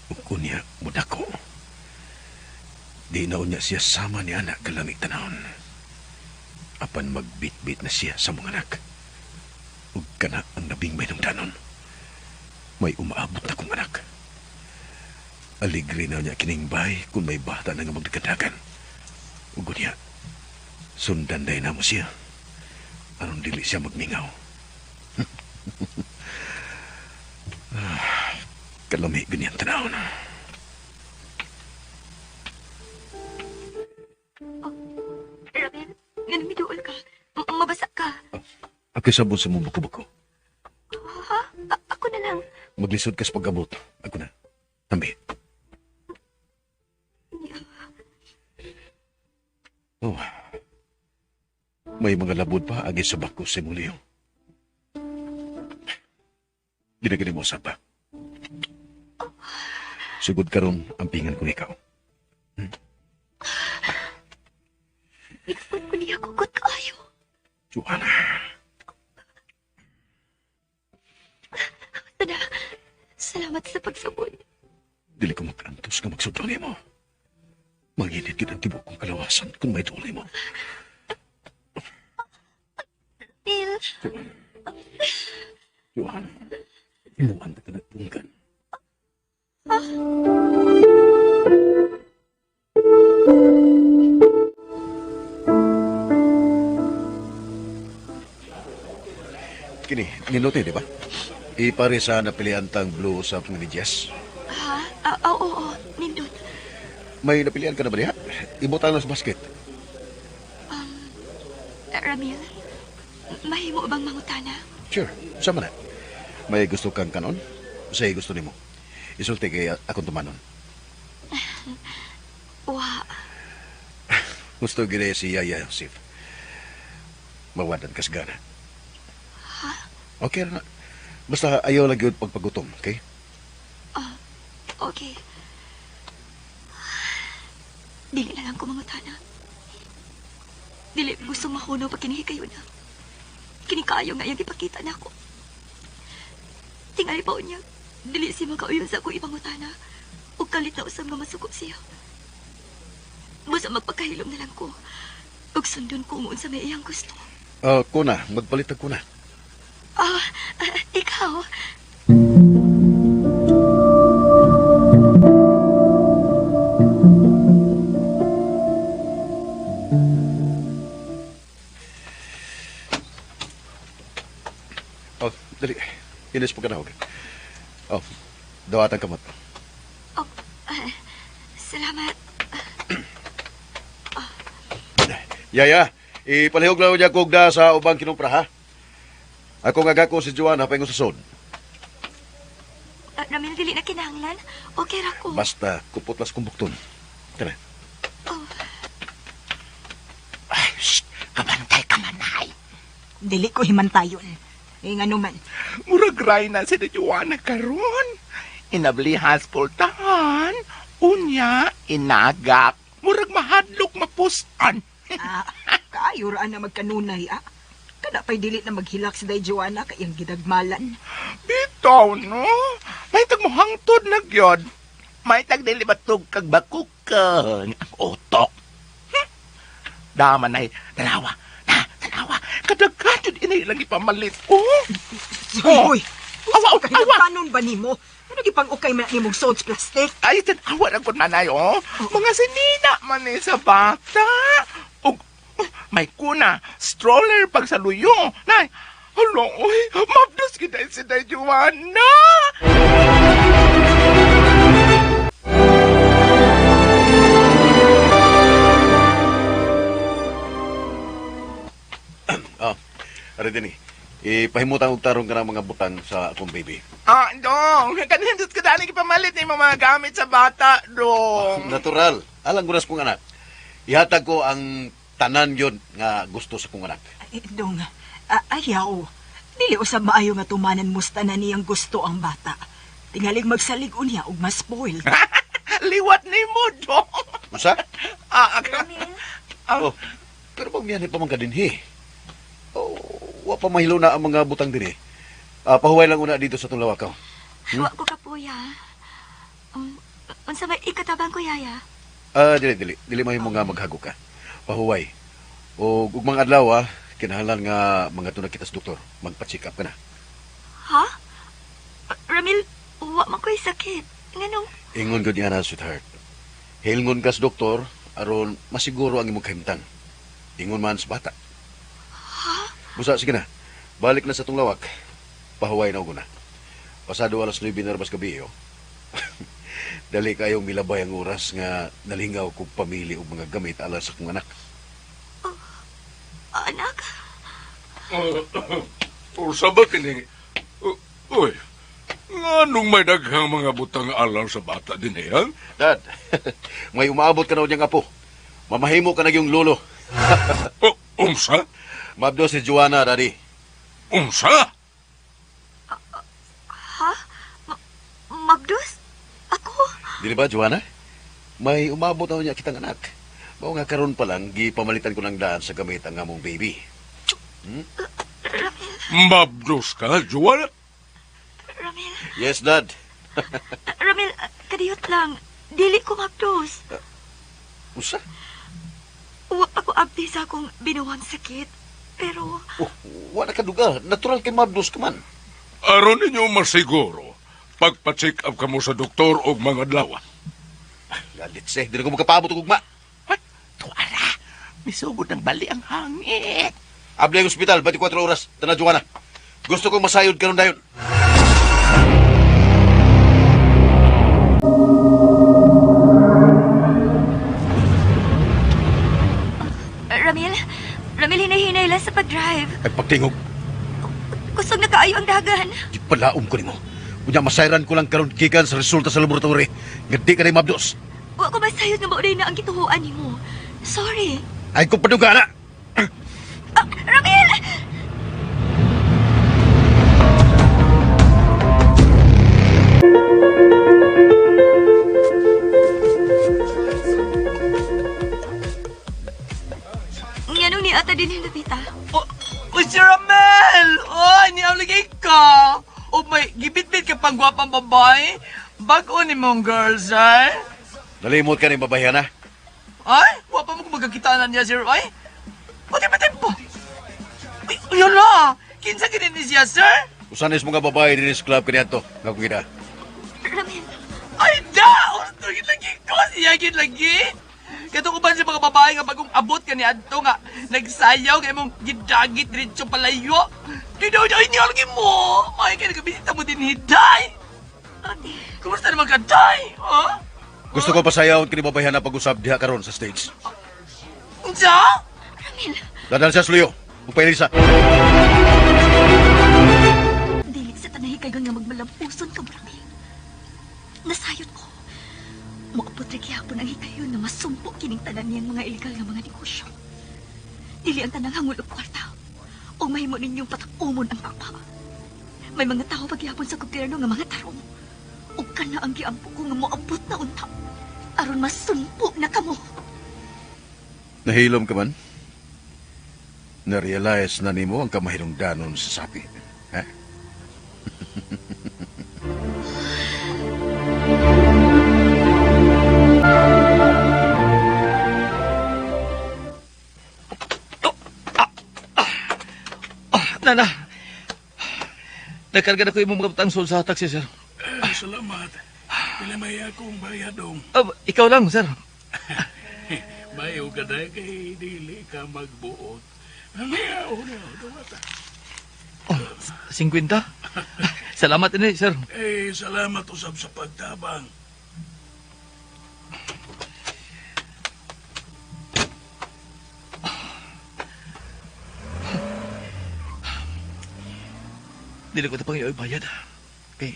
Ug unya mudako. Di na unya siya sama ni anak kalamig tanawon. Apan magbitbit na siya sa mga anak. Ug kana ang nabing may danon. May umaabot na kong anak. Aligre na niya kining bay kung may bata na nga magdagadagan. Ug unya, sundan day na mo siya. Aron dili siya magmingaw. Kalami ganyan tanawon. Ramil, nganong miduol ka? Mabasa ka. Ako sabon sa mong buko-buko. Ha? Ako na lang. Maglisod ka sa pag-abot. Ako na. Tambi. Oh. May mga labod pa agi sa bako sa imong liyong. Ginagani mo sa pa. Sugod karon ang pingan kong ikaw. Ikot ko niya kukot kaayo. Joanna. Tada, salamat sa pagsabon. Dili ko magkantos nga magsudlo nimo. Manginit gid ang tibok kong kalawasan kung may duol nimo. Bill. Joanna, imuan ka nagpunggan. Kini, nilote, di ba? Ipare sa napilian tang blue sa ni Jess. Ha? Oo, oo, nindot. May napilian ka na ba diha? Ibutang na sa basket. Ramil, mahimo bang mangutana? Sure, sama na. May gusto kang kanon? Say gusto nimo. Isulti kay akong tumanon. Wa. Gusto gini si Yaya Joseph. Mawadan kas gana. Ha? Okay na. Basta ayaw lang yun pagpagutom, okay? Okay. Dili na lang ko mangutana. Dili gusto mahunaw pag kinihi kayo na. Kini kaayo nga iyang ipakita na ako. Tingali pa niya. Dili siya makauyon sa akong ipangutana. O kalit na usab nga masuko siya. Busa magpakahilom na lang ko. Ug sundon ko mo unsa may iyang gusto. Kuna, magpalit ko na. Ikaw. Oh, dali. Inis pa ka na, okay. Oh, dawatan kamot. Oh, salamat. Yaya, ipalihog lang niya kugda sa ubang kinumpra, ha? Ako nga gako si Joanna paingon sa sod. Ramil, dili na kinahanglan. Okay ra ko. Basta, kupot las kong bukton. Tara. Oh. Ay, shh! Kabantay ka manay. Dili ko himantayon. Eh, nga naman. Murag ray na si Joanna karon. Inablihan pultahan. Unya, inagak. Murag mahadlok mapusan. Kaayo ra na magkanunay, ah. Kana pa'y dili na maghilak si Day Joanna kay iyang gidagmalan. Bitaw, no? May tag mohangtod na gyud. May tag dili batug kag bakukan ang utok. Daman ay, tanawa. Na, tanawa. Kadaghan jud inay lang ipamalit. Oh. Uy, Awa, awa. Kahilakanon ba nimo? Ano gipang ukay man nimong sods plastic? Ay, tanawa ra gud nanay, oh. Mga sinina man ni sa bata. Og may kuna, stroller pag sa luyo. Nay, hala, oy, mabdos kita si Day Joanna. Ari dinhi. Ipahimutang og tarong ka ng mga butang sa akong baby. Ah, dong. Kanindot ka dali pamalit ni mga gamit sa bata, dong. Natural. Alang guras kong anak. Ihatag ko ang tanan yun nga gusto sa kong anak. Ay, dong, ayaw. Dili usab maayo nga tumanan mo sa tanan niyang gusto ang bata. Tingalig magsalig unya og mas-spoil. Liwat ni mo, dong. Usa? Ah, Oh, pero pag miyanit pa man ka dinhi. Oh, wa pa mahilo na ang mga butang dinhi. Pahuway lang una dito sa itong lawakaw. Wa ko kapuya. Unsa may ikatabang ko, Yaya? Dili, dili. Dili mahimo nga maghago ka. Pahuway. O ugmang adlaw, kinahanglan nga mga tunag kita sa doktor. Magpa-check up ka na. Ha? Ramil, wa man ko'y sakit. Nganong? Ingon gud niya na, sweetheart. Hilngon ka sa doktor aron masiguro ang imong kahimtang. Ingon man sa bata. Ha? Busa, sige na. Balik na sa tong lawak. Pahuway na og una. Pasado 9:00 na rabas gabi, oh. Dali kayong milabay ang oras nga nalingaw kog pamili og mga gamit alang sa kong anak. Oh, anak? Unsa ba kini? Uy, nganong may daghang mga butang alang sa bata din eh, ha? Dad, may umaabot ka na unyang apo. Mamahimo ka na yung lolo. Oh, unsa? Mabdo si Joanna, Daddy. Unsa? Ha? Mabdos? Ako? Dili ba, Joanna? May umabot na unya kitang anak. Mao nga karon pa lang, gipamalitan ko ng daan sa gamit ang among baby. Ramil. Mabdos ka, Joanna? Ramil. Yes, Dad. Ramil, kadiyot lang. Dili ko mabdos. Usa? Wa pa ko abdi sa akong binuwang sakit. Pero... Oh, wala ka duga. Natural kay mabdos ka man. Aron ninyo masiguro, pagpa-check up ka mo sa doktor og mga adlaw. Galit siya. Di na ko makapaabot og ugma. Ay, tuara. Misugod ng bali ang hangit. Abli ang ospital, 24 oras. Tana, Joanna. Gusto kong masayod karon dayon. Ramil, Ramil, hinay-hinay lang sa pag-drive. Ay, pagtingog. Kusog na kaayo ang dagan. Di palaom ko nimo. Unya masayran ko lang karon gikan sa resulta sa laboratory. Nga di ka na mabdos. Wa ko masayod nga maunay na ang gituhuan nimo. Sorry. Ay ko paduga na. Ramil! Nganong ni ata din hindapita? Oh, si Ramel! Oh, niya lagi ka! Oh, may gibit-bit ka pang gwapang babae. Bag-o ni mong girls, ay. Nalimot ka ni babae, na? Ay, wapa mo kung magkakita na niya, sir. Ay, pati pati po. Ay, yun na. Kinsa kini ni siya, sir? Usanis mga babae din sa club kaniadto. Nga kong gina. Ramil. Ay, da! Usto, lagi ko. Siya, lagi. Kato ko ba sa mga babae nga bagong abot ka ni Adto nga nagsayaw kay mong gidagit diretso palayo. Di daw daw niya lagi mo. May kay nagabisita mo din hiday. Ate. Kumusta naman ka, day? Ha? Gusto ko pasayaw kini babae na pag-usab diha karon sa stage. Unsa? Ramil. Dadal siya sa luyo. Ugpay Elisa. Dili sa tanahi kayo nga magmalampuson ka, Ramil. Nasayot ko. Moabot ra gihapon ang hikayon nga masumpo kining tanan niyang mga ilegal nga mga negosyo. Dili ang tanang hangol og kwarta. O mahimo ninyong patakumon ang papa. May mga tawo pagyapon sa gobyerno nga mga tarong. Ug kana ang giampo ko nga moabot na unta. Aron masumpo na kamo. Nahilom ka man? Na-realize na nimo ang kamahilongdanon sa sapi. Ha? Nana, nagkarga na ko imong mga butang sa taxi, sir. Salamat. Pila may akong bayad dong. Ikaw lang, sir. Bayo ka dahil kay dili ka magbuot. Ano dumata. Oh, 50? Salamat ini, sir. Eh, salamat usab sa pagtabang. Dili ko ito pang bayad. Kay,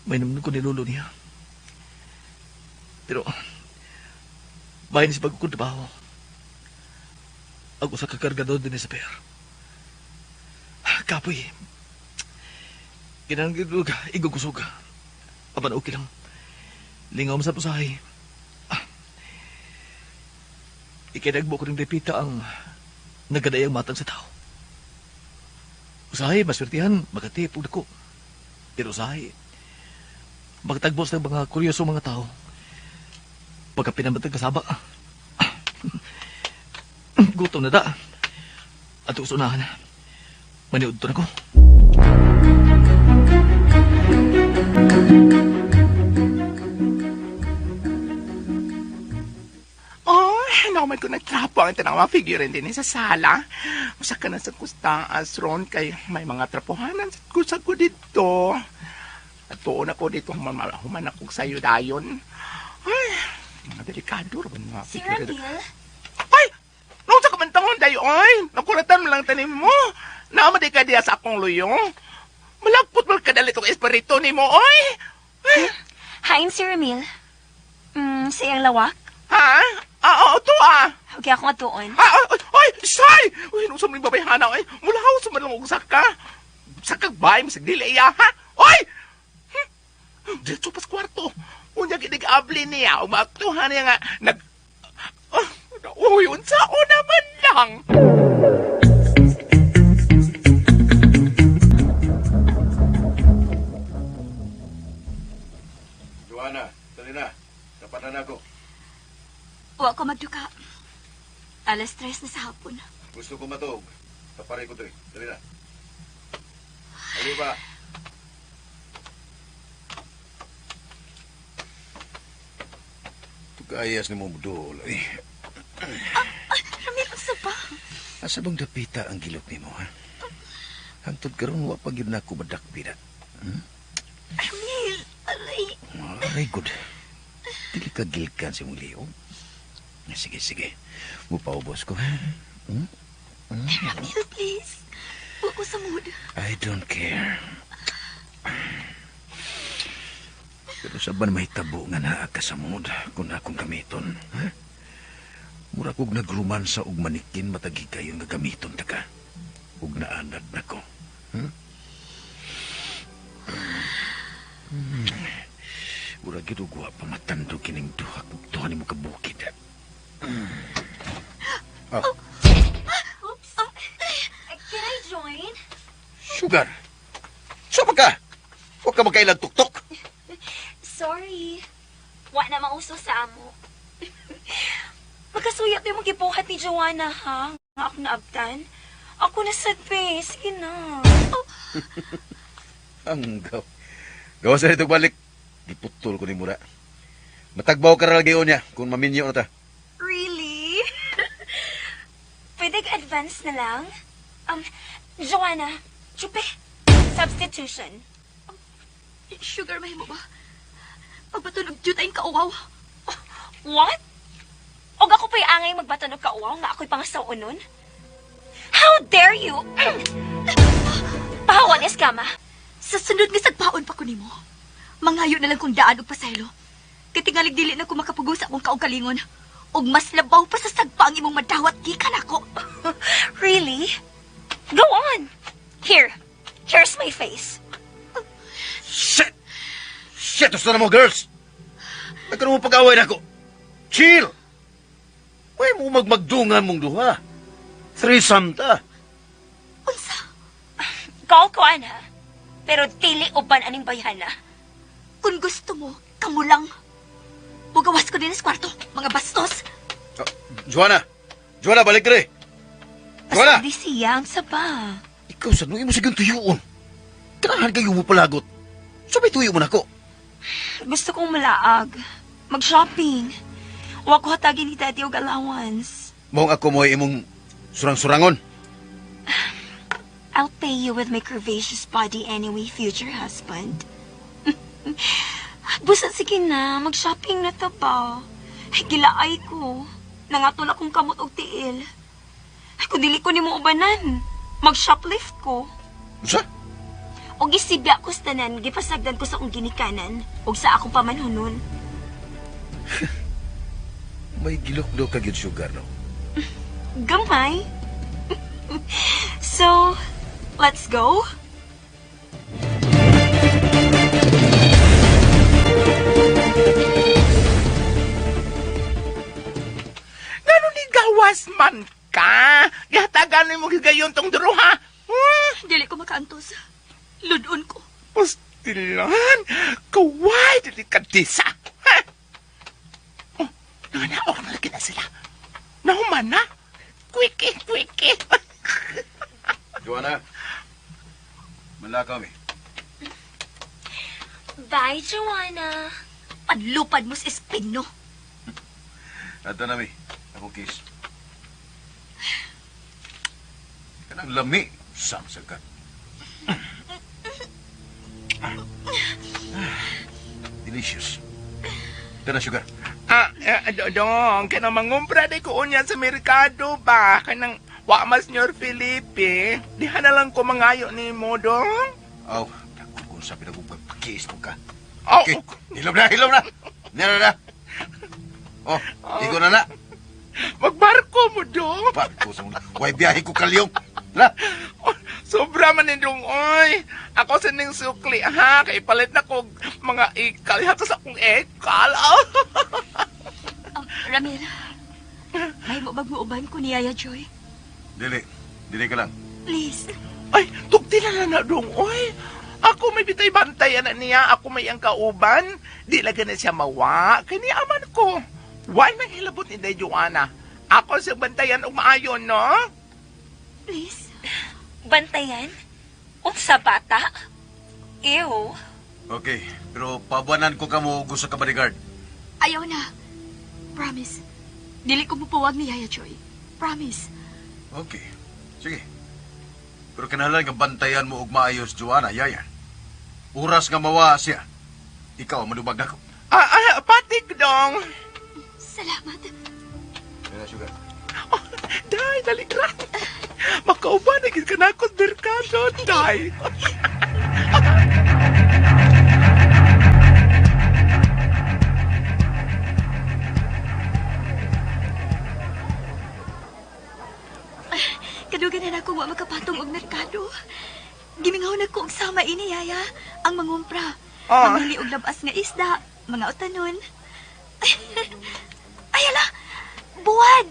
may naman ko ni lolo niya. Pero, bahin sa pagkukong trabaho. Ako sa kakargador din sa per. Kapoy, kinahanglan ko igugusog. Apan okay lang. Lingaw mo sa pusahay. Ikinagbo ko ng depita ang nagadayang matang sa tao. Usahay, maswertihan, makatip og dako. Pero usahay, magtagbo sa mga kuryoso mga tao. Pagka pinamatag kasaba. Gutom na da. At usunahan. Maniud to na ko. Oh, naman ko nagtrapo ang tanang mga figure din sa sala. Usa ka na sa kustaas ron kay may mga trapuhanan sa kusa ko dito. At tuon ako dito human ako sayo dayon. Ay, mga delikado ra ba mga Si figure. Ramil? Ay, nung sa kamantahon dayo ay, nakuratan mo lang tanim mo. Naama di ka diya sa akong luyo. Malagpot mo kadali tong espiritu ni mo, oy. Hi, si Ramil. Sa iyang lawak? Ha? Ah, oo, to ah. Okay, ako nga tuon. Ah, ay, ay, say! Uy, nung sa mga babayhana, ay, mula ako sa manlang og saka. Sakag bahay, masag dili iya, ha? Oy! Dito pas kwarto. Unya ginig-abli niya, umaaktuhan niya nga, nag... Oh, uy, unsa o naman lang. Joanna, dali na. Tapanan na ako. Wa ko magduka. 3:00 na sa hapon. Gusto ko matuog. Taparin ko to eh. Dali na. Dali ba? Tugayas ni mo dool. Eh. Ramil, unsa ba? Asa bang dapita ang gilok nimo, ha? Hangtod karon wa pa gyud na ako madakpi na. Ramil, aray. Aray, good. Dili ka gilkan sa imong liog. Sige, sige. Mupaubos ko, ha? Hmm? Hmm? Ramil, please. Wa ko sa mood. I don't care. Pero sa ban mahitabo nga naa ka sa mood kung akong gamiton, ha? Mura kog nagrumansa og manikin matagi kayo nga gamiton ta ka. Ug naanad nako. Mura gyud og wa pa matando kining duha kog duha nimo ka bukid. Oh. Oops. Can I join? Sugar. Suma ka. Huwag ka magkailang tuktok. Sorry. Wa na mauso sa amo. Magkasuyap yung magibuhat ni Joanna, ha? Nga ako naabtan. Ako na sad, be. Sige na. Oh. Ang gaw. Gawa sa ito balik. Giputol ko ni Mura. Matagbaw ka ra lagi niya kung maminyo na ta. Really? Pwede advance na lang? Joanna, chupe. Substitution. Sugar, may mo ba? Pagpatunog jud tayong kauwaw. What? Og ako pa'y angay magbatunog kauwaw nga ako'y pangasaw nun? How dare you? Pahawan, eskama. Sa sunod nga sagpaon pa ko nimo. Mangayo na lang kong daan og pasaylo. Kay tingalig dili na ko makapugos sa akong kaugalingon. Og mas labaw pa sa sagpa ang imong madawat gikan ako. Really? Go on. Here. Here's my face. Shit! Shit! Gusto na mo, girls! Nagkaroon mo pag-away na ako. Chill! Huwag mo magmagdungan mong duha. Threesome ta. Unsa? Call ko, ana. Pero dili uban aning bayhana. Kung gusto mo, kamo lang. Mugawas ko din sa kwarto, mga bastos. Joanna! Joanna, balik diri! Joanna! Basta di siya ang saba. Ikaw sa nung imo sigang tuyuon. Kanahan kayo mo palagot. Sabay tuyo mo na ko. Gusto kong malaag. Mag-shopping. Wa ko hatagin ni Daddy og allowance. Mong ako mo imong surang-surangon. I'll pay you with my curvaceous body anyway, future husband. Busa, sige na. Mag-shopping na ta ba? Ay, gilaay ko. Nangatol akong kamot og tiil. Ay, kung dili ko nimo ubanan, mag-shoplift ko. Usa? Og isibya ko sa tanan, gipasagdan ko sa akong ginikanan ug sa akong pamanhunon. May gilok-lok ka gyud, sugar, no? Gamay. So, let's go. Ngano ni gawas man ka? Gihatagan mo higayon tong duro ha? Dili ko makaantos. Ludon ko. Pastilan! Kaway, dili ka disa. Ha? Oh, nanganaok na lagi na sila. Nahuman na. Quickie, quickie. Joanna, malakaw eh. Bye, Joanna. Padlupad mo sa espino. Ato na, mi. Ako kiss. Kanang lami. Samsag ka. Delicious. Tara, sugar. Dong, kanang mangumpra di ko unya sa merkado ba? Kanang wa mas Senyor Felipe. Diha na lang ko mangayo ni mo, dong. Aw, naku, kung sabi na kung pagkiis mo ka. Oh, Okay, hilom na, hilom na. Nila na. Oh, igo na na. Magbarko mo, dong. Barko sa muna. Way biyahe ko kalyong. Na. Oh, sobra man ni dong, oy. Ako sa ning sukli, ha? Kay palit na ko mga ikal. Hato sa akong ekal. Oh. Ramil, may mo bag muuban ko ni Yaya Joy? Dili, dili ka lang. Please. Ay, tugti na lang na dong, oy. Ako may bitay bantay na niya. Ako may ang kauban. Di lang na siya mawa. Kani aman ko. Why man hilabot ni Day Joanna? Ako siya bantayan og maayon, no? Please. Bantayan? Unsa bata? Ew. Okay, pero pabuanan ko kamo gusto ka bodyguard. Ayaw na. Promise. Dili ko mupuwag ni Yaya Joy. Promise. Okay, sige. Pero kinahanglan nga bantayan mo og maayos, Joanna, Yaya. Oras nga mawa siya. Ikaw ang manubag nako. Patik dong. Salamat. Yan na, sugar. Oh, day, dali ra. Makauban na gid ka na ako sa merkado, day. Kadugan na ako wa makapatong og merkado. Gimingaw na ko og sama ini, Yaya. Ang mangumpra. Ah. Mamili og labas nga isda, mga utanon. Ay, ala! Buwad!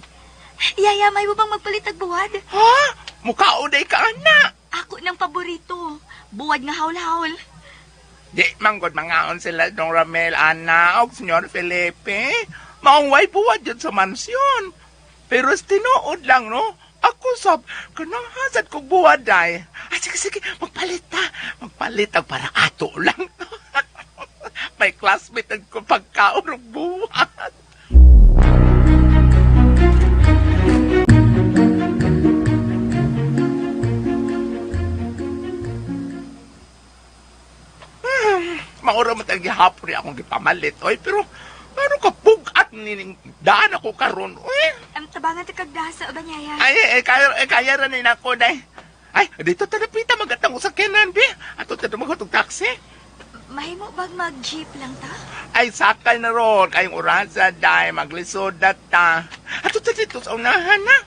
Yaya, may bang magpalit og buwad? Ha? Mukhaon day ka, anak! Ako ng paborito. Buwad nga hawl-hawl. Di, manggod mangaon sila dong Ramel, ana, og Senyor Felipe. Maong way buwad yun sa mansyon. Pero tinuod lang, no? Ako sab, kanang hasad kog buwad day. Ah, sige, sige, magpalit ta. Magpalit ang para ato lang. May classmate ang pagkaon og buwad. Maura mo tayong gihapon ni akong gipamalit, oy. Pero, ano ka bugat nining daan ako karon, oy. Ang tabangan ta kag dasa ba niya, Yaya? Ay, kaya ra ni nako, day. Ay, dito ta napita magatang sa kenan, bi. Ato ta dumagot og taxi. Mahimo bag mag-jeep lang ta? Ay, sakay na ron. Kayong orasa, day. Maglisod na ta. Ato ta dito sa unahan, na.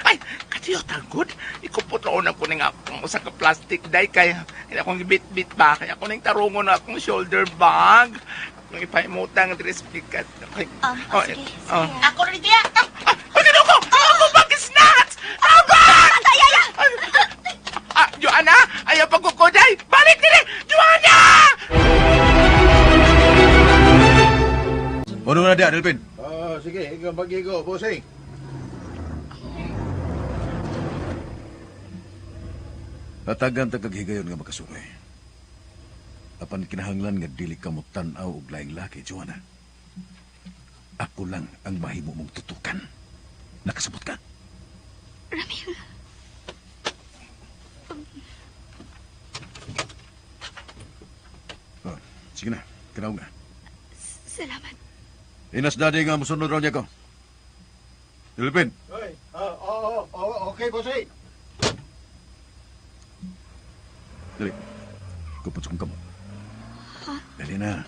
Ay, katiyo tagod. Ikupot roon ako ning akong usa ka plastic, day. Kaya, kaya akong gibit-bit ba? Kaya ako ning tarungon na akong shoulder bag. Akong ipahimutang dress pikat. Okay. Oh, sige, sige. Oh. Ako rin kaya. Ay, ginoo ko! Ako bag snacks! Tabang! Patay, Yaya! Ah, Joanna! Ayaw pagkukuday! Balik dili! Joanna! Ano na diya, Delpin? Oh, sige, ikaw magigo, bossing. Hatagan ta kag higayon nga makasuroy. Apan kinahanglan nga dili ka mo tan-aw og laing laki, Joanna. Ako lang ang mahimo mong tutukan. Nakasabot ka? Ramil. Oh, sige na, kanaw nga. Salamat. Inas daddy nga musunod raw niya ko. Delpin, Oy, okay, bossing. Dali. Kupot sa kong kamot. Ha? Dali na.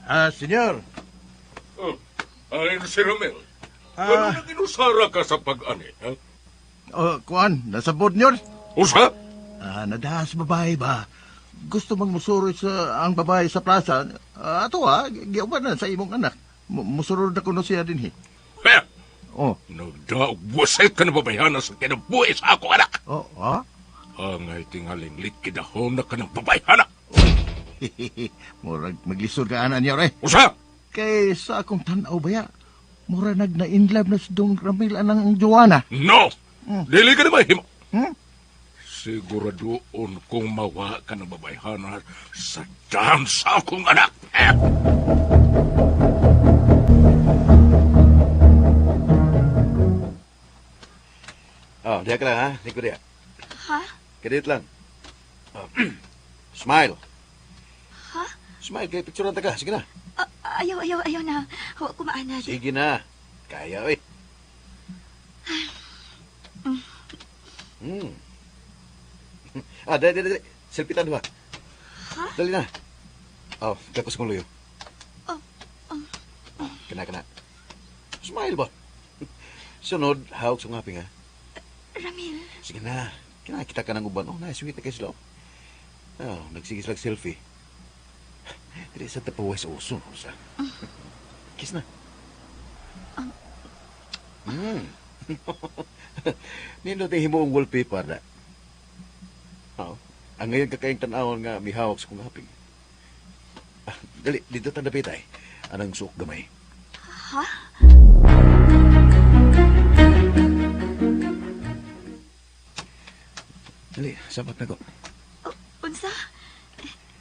Ah, senyor. Oh, ayon si Romel. Ano nang inusara ka sa pag-ani, ha? Oh, kuan, nasa board nyor. Usa? Ah, nadahas babae ba? Gusto mang musuroy sa ang babae sa plaza. Ah, ato ha, giuban na sa imong anak. Musurod na kuno siya dinhi. Eh! Oh. Nagdaog buset ka na babayhana sa kinabuhi sa ako, anak! Oh, ha? Angay tingaling likidahon na ka ng babayhana! Murag maglisod ka ana niyo, eh. Usa! Kay sa akong tan-aw baya, mura nag na in love na si Dong Ramil anang Joanna. No! Dili ka na mahimo. Hmm? Siguradoon kung mawa ka ng babayhana sa dam sa akong anak. Eh! Oh, diha ka lang, ha? Di ko diha. Ha? Kadit lang. Oh. Smile. Ha? Smile, kay picturean ta ka. Sige na. Ah, ayaw, ayaw, ayaw na. Huwag ko maanad. Sige na. Kaya, eh. Ah, dali, dali, dali. Selfie tan ba? Ha? Dali na. Oh, gakos kong luyo. Oh, oh. Kana, kana. Smile ba? Sunod, hawak sa ngaping, ha? Ramil. Sige na. Kinakita ka ng uban. Oh, nice. Sweet na kayo sila. Oh, nagsige sila selfie. Dili sa tapawas sa uso. No, sa. Kiss na. Nindot ay himo ang wallpaper na. Oh, ang ngayon kakayang tanawon nga mihawak sa kong haping. Ah, dali, dito tanda pitay. Anang suok gamay. Ha? Dali, sabat na ko. Oh, unsa?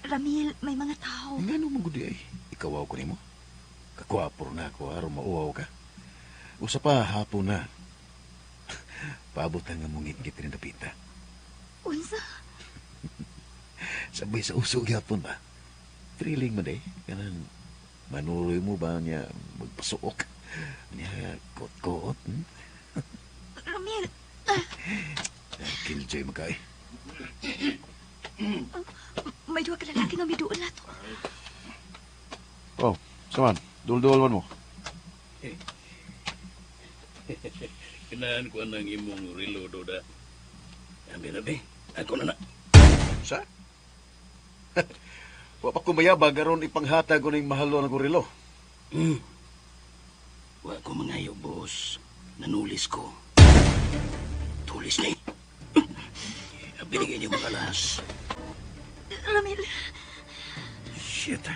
Ramil, may mga tao. Nga no, magudi ay. Ikaw ko nimo. Kakwapo na ako, aron mauaw ka. Usa pa, hapon na. Paabot na nga mong ngit-ngit rin napita. Unsa? Sabay sa uso gyapon ba? Thrilling man eh. Kanang manuloy mo ba niya magpasuok? Niya kot-kot. Ramil! Killjoy magkay. May duha ka lalaki nga miduol na to. Oh, saman. Dul-dul man mo. Kinahan ko ang imong relo, Doda. Abi, abi. Ako na na. Sa? Wa pa ko mayabag aron ipanghatag ko ning mahalo ng relo. Wa ko mangayo, boss. Nanulis ko. Tulis ni. Binigyan niyo mga alas. Ramil. Shit.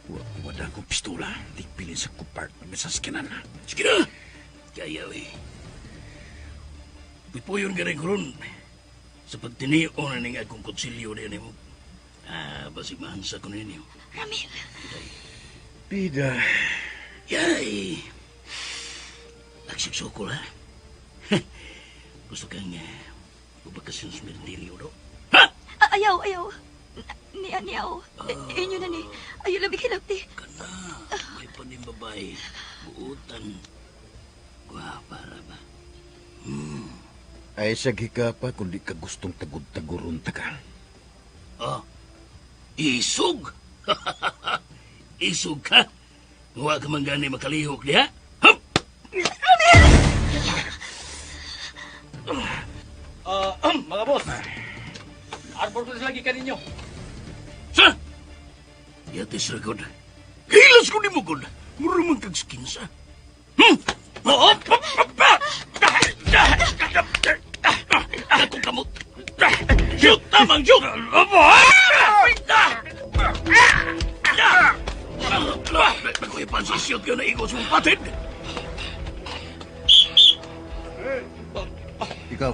Wa ko wala akong pistola. Di pilin sa compartment sa saskinan. Sige na. Kaya, eh. Pipuyon ka rin karon. Sa pagtinio na ning akong kutsilyo na yun mo. Ah, basig mahansa ko ninyo. Ramil. Bida. Yay! Nagsiksukol, ha? Gusto kang ubakasin sa merindiryo, do? Ha? Ayaw, ayaw. Niya, niyaw. Inyo na ni. Ayaw lang bigilapti. Kana, may paning babae. Buutan. Gwapa ra ba? Ay, sige ka pa kung di ka gustong tagod-taguron ta ka. Oh, isog? Isog ka? Huwag ka man gani makalihok diha? Hup! Mga boss, arbor ko lagi kaninyo. Sa? Yatis ra god. Hilas ko ni mo god. Murumang kag skinsa. Oo! Ako kamot. Shoot! Tamang shoot! Nakuha pansin shoot ka na ikaw sa patid. Ikaw,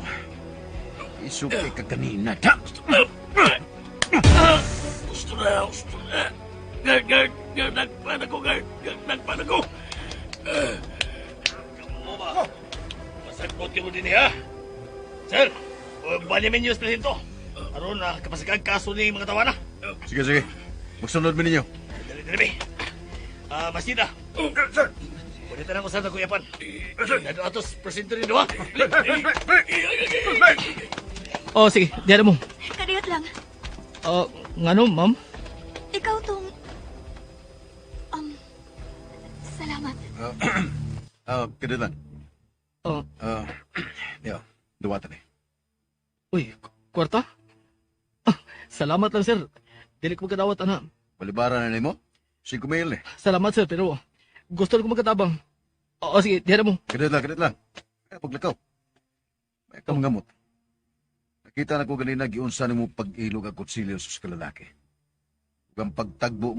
isugay ka kanina. Gusto na, gusto na. Guard, guard, guard, nagpan ako, guard, guard, nagpan ako. Kamu ba? Masagpot ka mo din ha? Sir, Benjamin News presinto. Aron na kapasagag kaso ni mga tawana. Sige, sige. Magsunod mo ninyo. Dali, dali, be. Masida. Sir. Pwede tanang usab na kuyapan. Atos, presento rin ha. Oh, sige, diyan mo. Kadiyot lang. Oh, ngano, ma'am? Ikaw tong... Salamat. Kadiyot lang. Oh. Yo, duwatan eh. Uy, kwarta? Ah, salamat lang, sir. Dili ko magkadawat, ana. Balibara na nimo? 5 mil eh. Salamat, sir, pero gusto ko magkatabang. Oo, sige, diyan mo. Kadiyot lang, kadiyot lang. Kaya paglakaw. May kang gamot. Nakita na ko ganina giunsa nimo pag-ilog ang kutsilyo sa kalalaki. Ug ang pagtagbo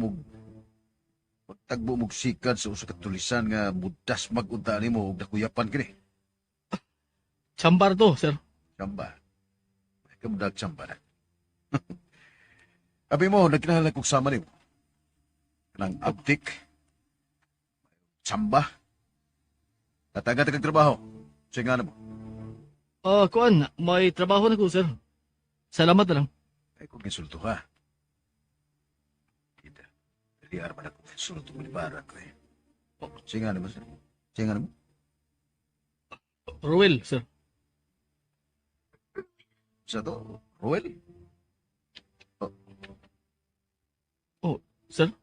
mog sikad sa usa ka tulisan nga mudas magunta nimo og nakuyapan kini. Chambar to, sir. Chamba. May kamudag chamba na. Abi mo, nagkinahanglan kog sama nimo. Kanang abtik, chamba. Tatagat kag trabaho. Sige nga na mo. Kuan, may trabaho na ko, sir. Salamat na lang. Ay, kung insulto ka. Kita. Dali arman ako. Insulto mo ni Barak ko eh. Sige nga na mo, sir. Sige nga na mo. Ruel, sir. Sa to, Ruel? Oh, sir?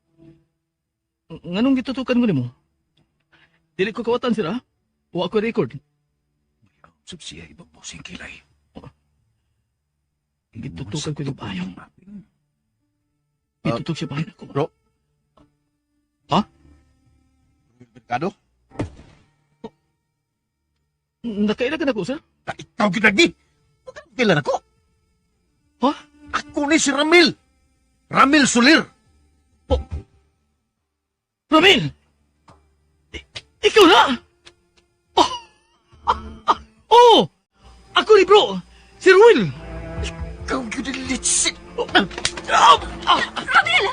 Nganong gitutukan ko nimo? Dili ko kawatan, sir, ha? Wa ko record. Subsiya, iba po sing kilay. Gitutukan ko yung bayo. Gitutok siya bayo ko. Bro? Ha? Merkado? Nakaila ka na ko, sir? Ikaw gid lagi. Kailan ako? Ha? Ako ni si Ramil. Ramil Soler. Oh. Ramil! Ikaw na! Oh! Oh! Ako ni bro! Si Ruel! Ikaw yun ang litsi! Ramil!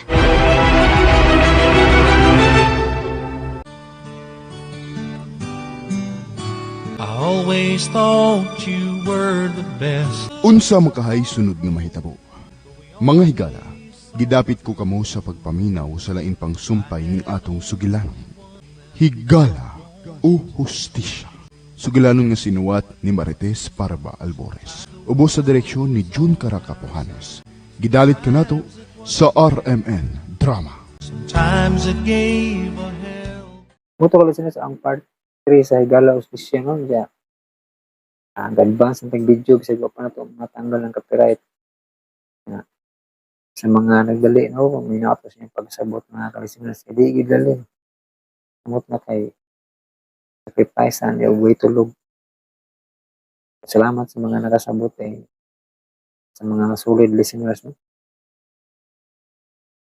I always thought you were the best. Unsa makahay sunod nga mahitabo. Mga higala, gidapit ko kamo sa pagpaminaw sa lain pang sumpay ning atong sugilanon. Higala o hustisya. Sugilanon nga sinuwat ni Marites Parba Albores. Ubos sa direksyon ni June Caracapohanes. Gidalit kanato sa RMN Drama. Sometimes it gave a hell. Muto ko listeners ang part 3 sa Higala Hustisya, no? Kaya, ang advance ng video bisag wa pa na to matanggal ang copyright. Na, sa mga nagdali, no, kung may sa inyong pagsabot mga ka-listeners, hindi gid dali. Amot na kay sacrifice ang way tulog. Salamat sa mga nakasabot eh, sa mga solid listeners, no?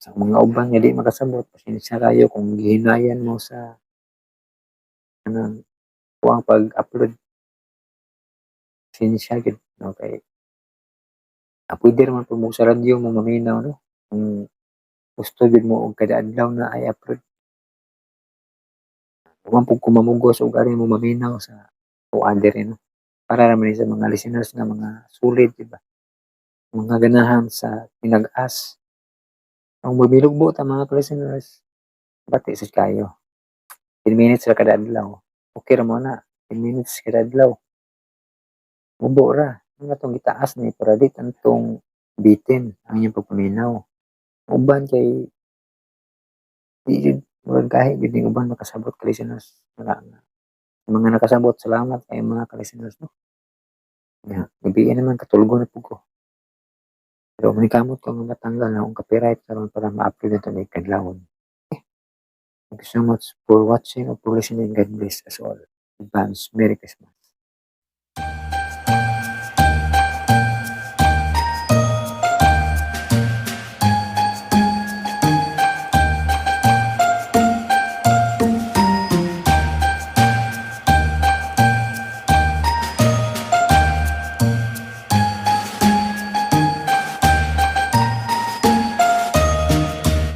Sa mga uban nga di makasabot, pasensya kayo kung gihinayan mo sa anong kuang pag-upload. Pasensya gid, no, kay pwede raman po mo sa radyo mo maminaw, no, kung gusto gid mo og kada adlaw na ay upload. Huwag po kumamugos og ari mo maminaw sa kuan diri, no, para naman ni sa mga listeners nga mga solid, di ba, mga ganahan sa tinag-as. Ang mabilugbo ta mga listeners, bati sa kayo. 10 minutes ra kada adlaw. Okay ra mo na. 10 minutes kada adlaw. Mubo ra. Ang atong gitaas ni para di tantong bitin ang inyong pagpaminaw. Uban kay di jud murag gahi jud ning uban makasabot ka listeners. Wala nga. Mga nakasabot, salamat kay mga ka-listeners, no. Ya, gabi naman katulgo na pud ko. Pero manikamot ko nga matanggal na akong copyright karon para ma-upload na ito may kadlawon. Thank you so much for watching or for listening. God bless us all. Advance Merry Christmas.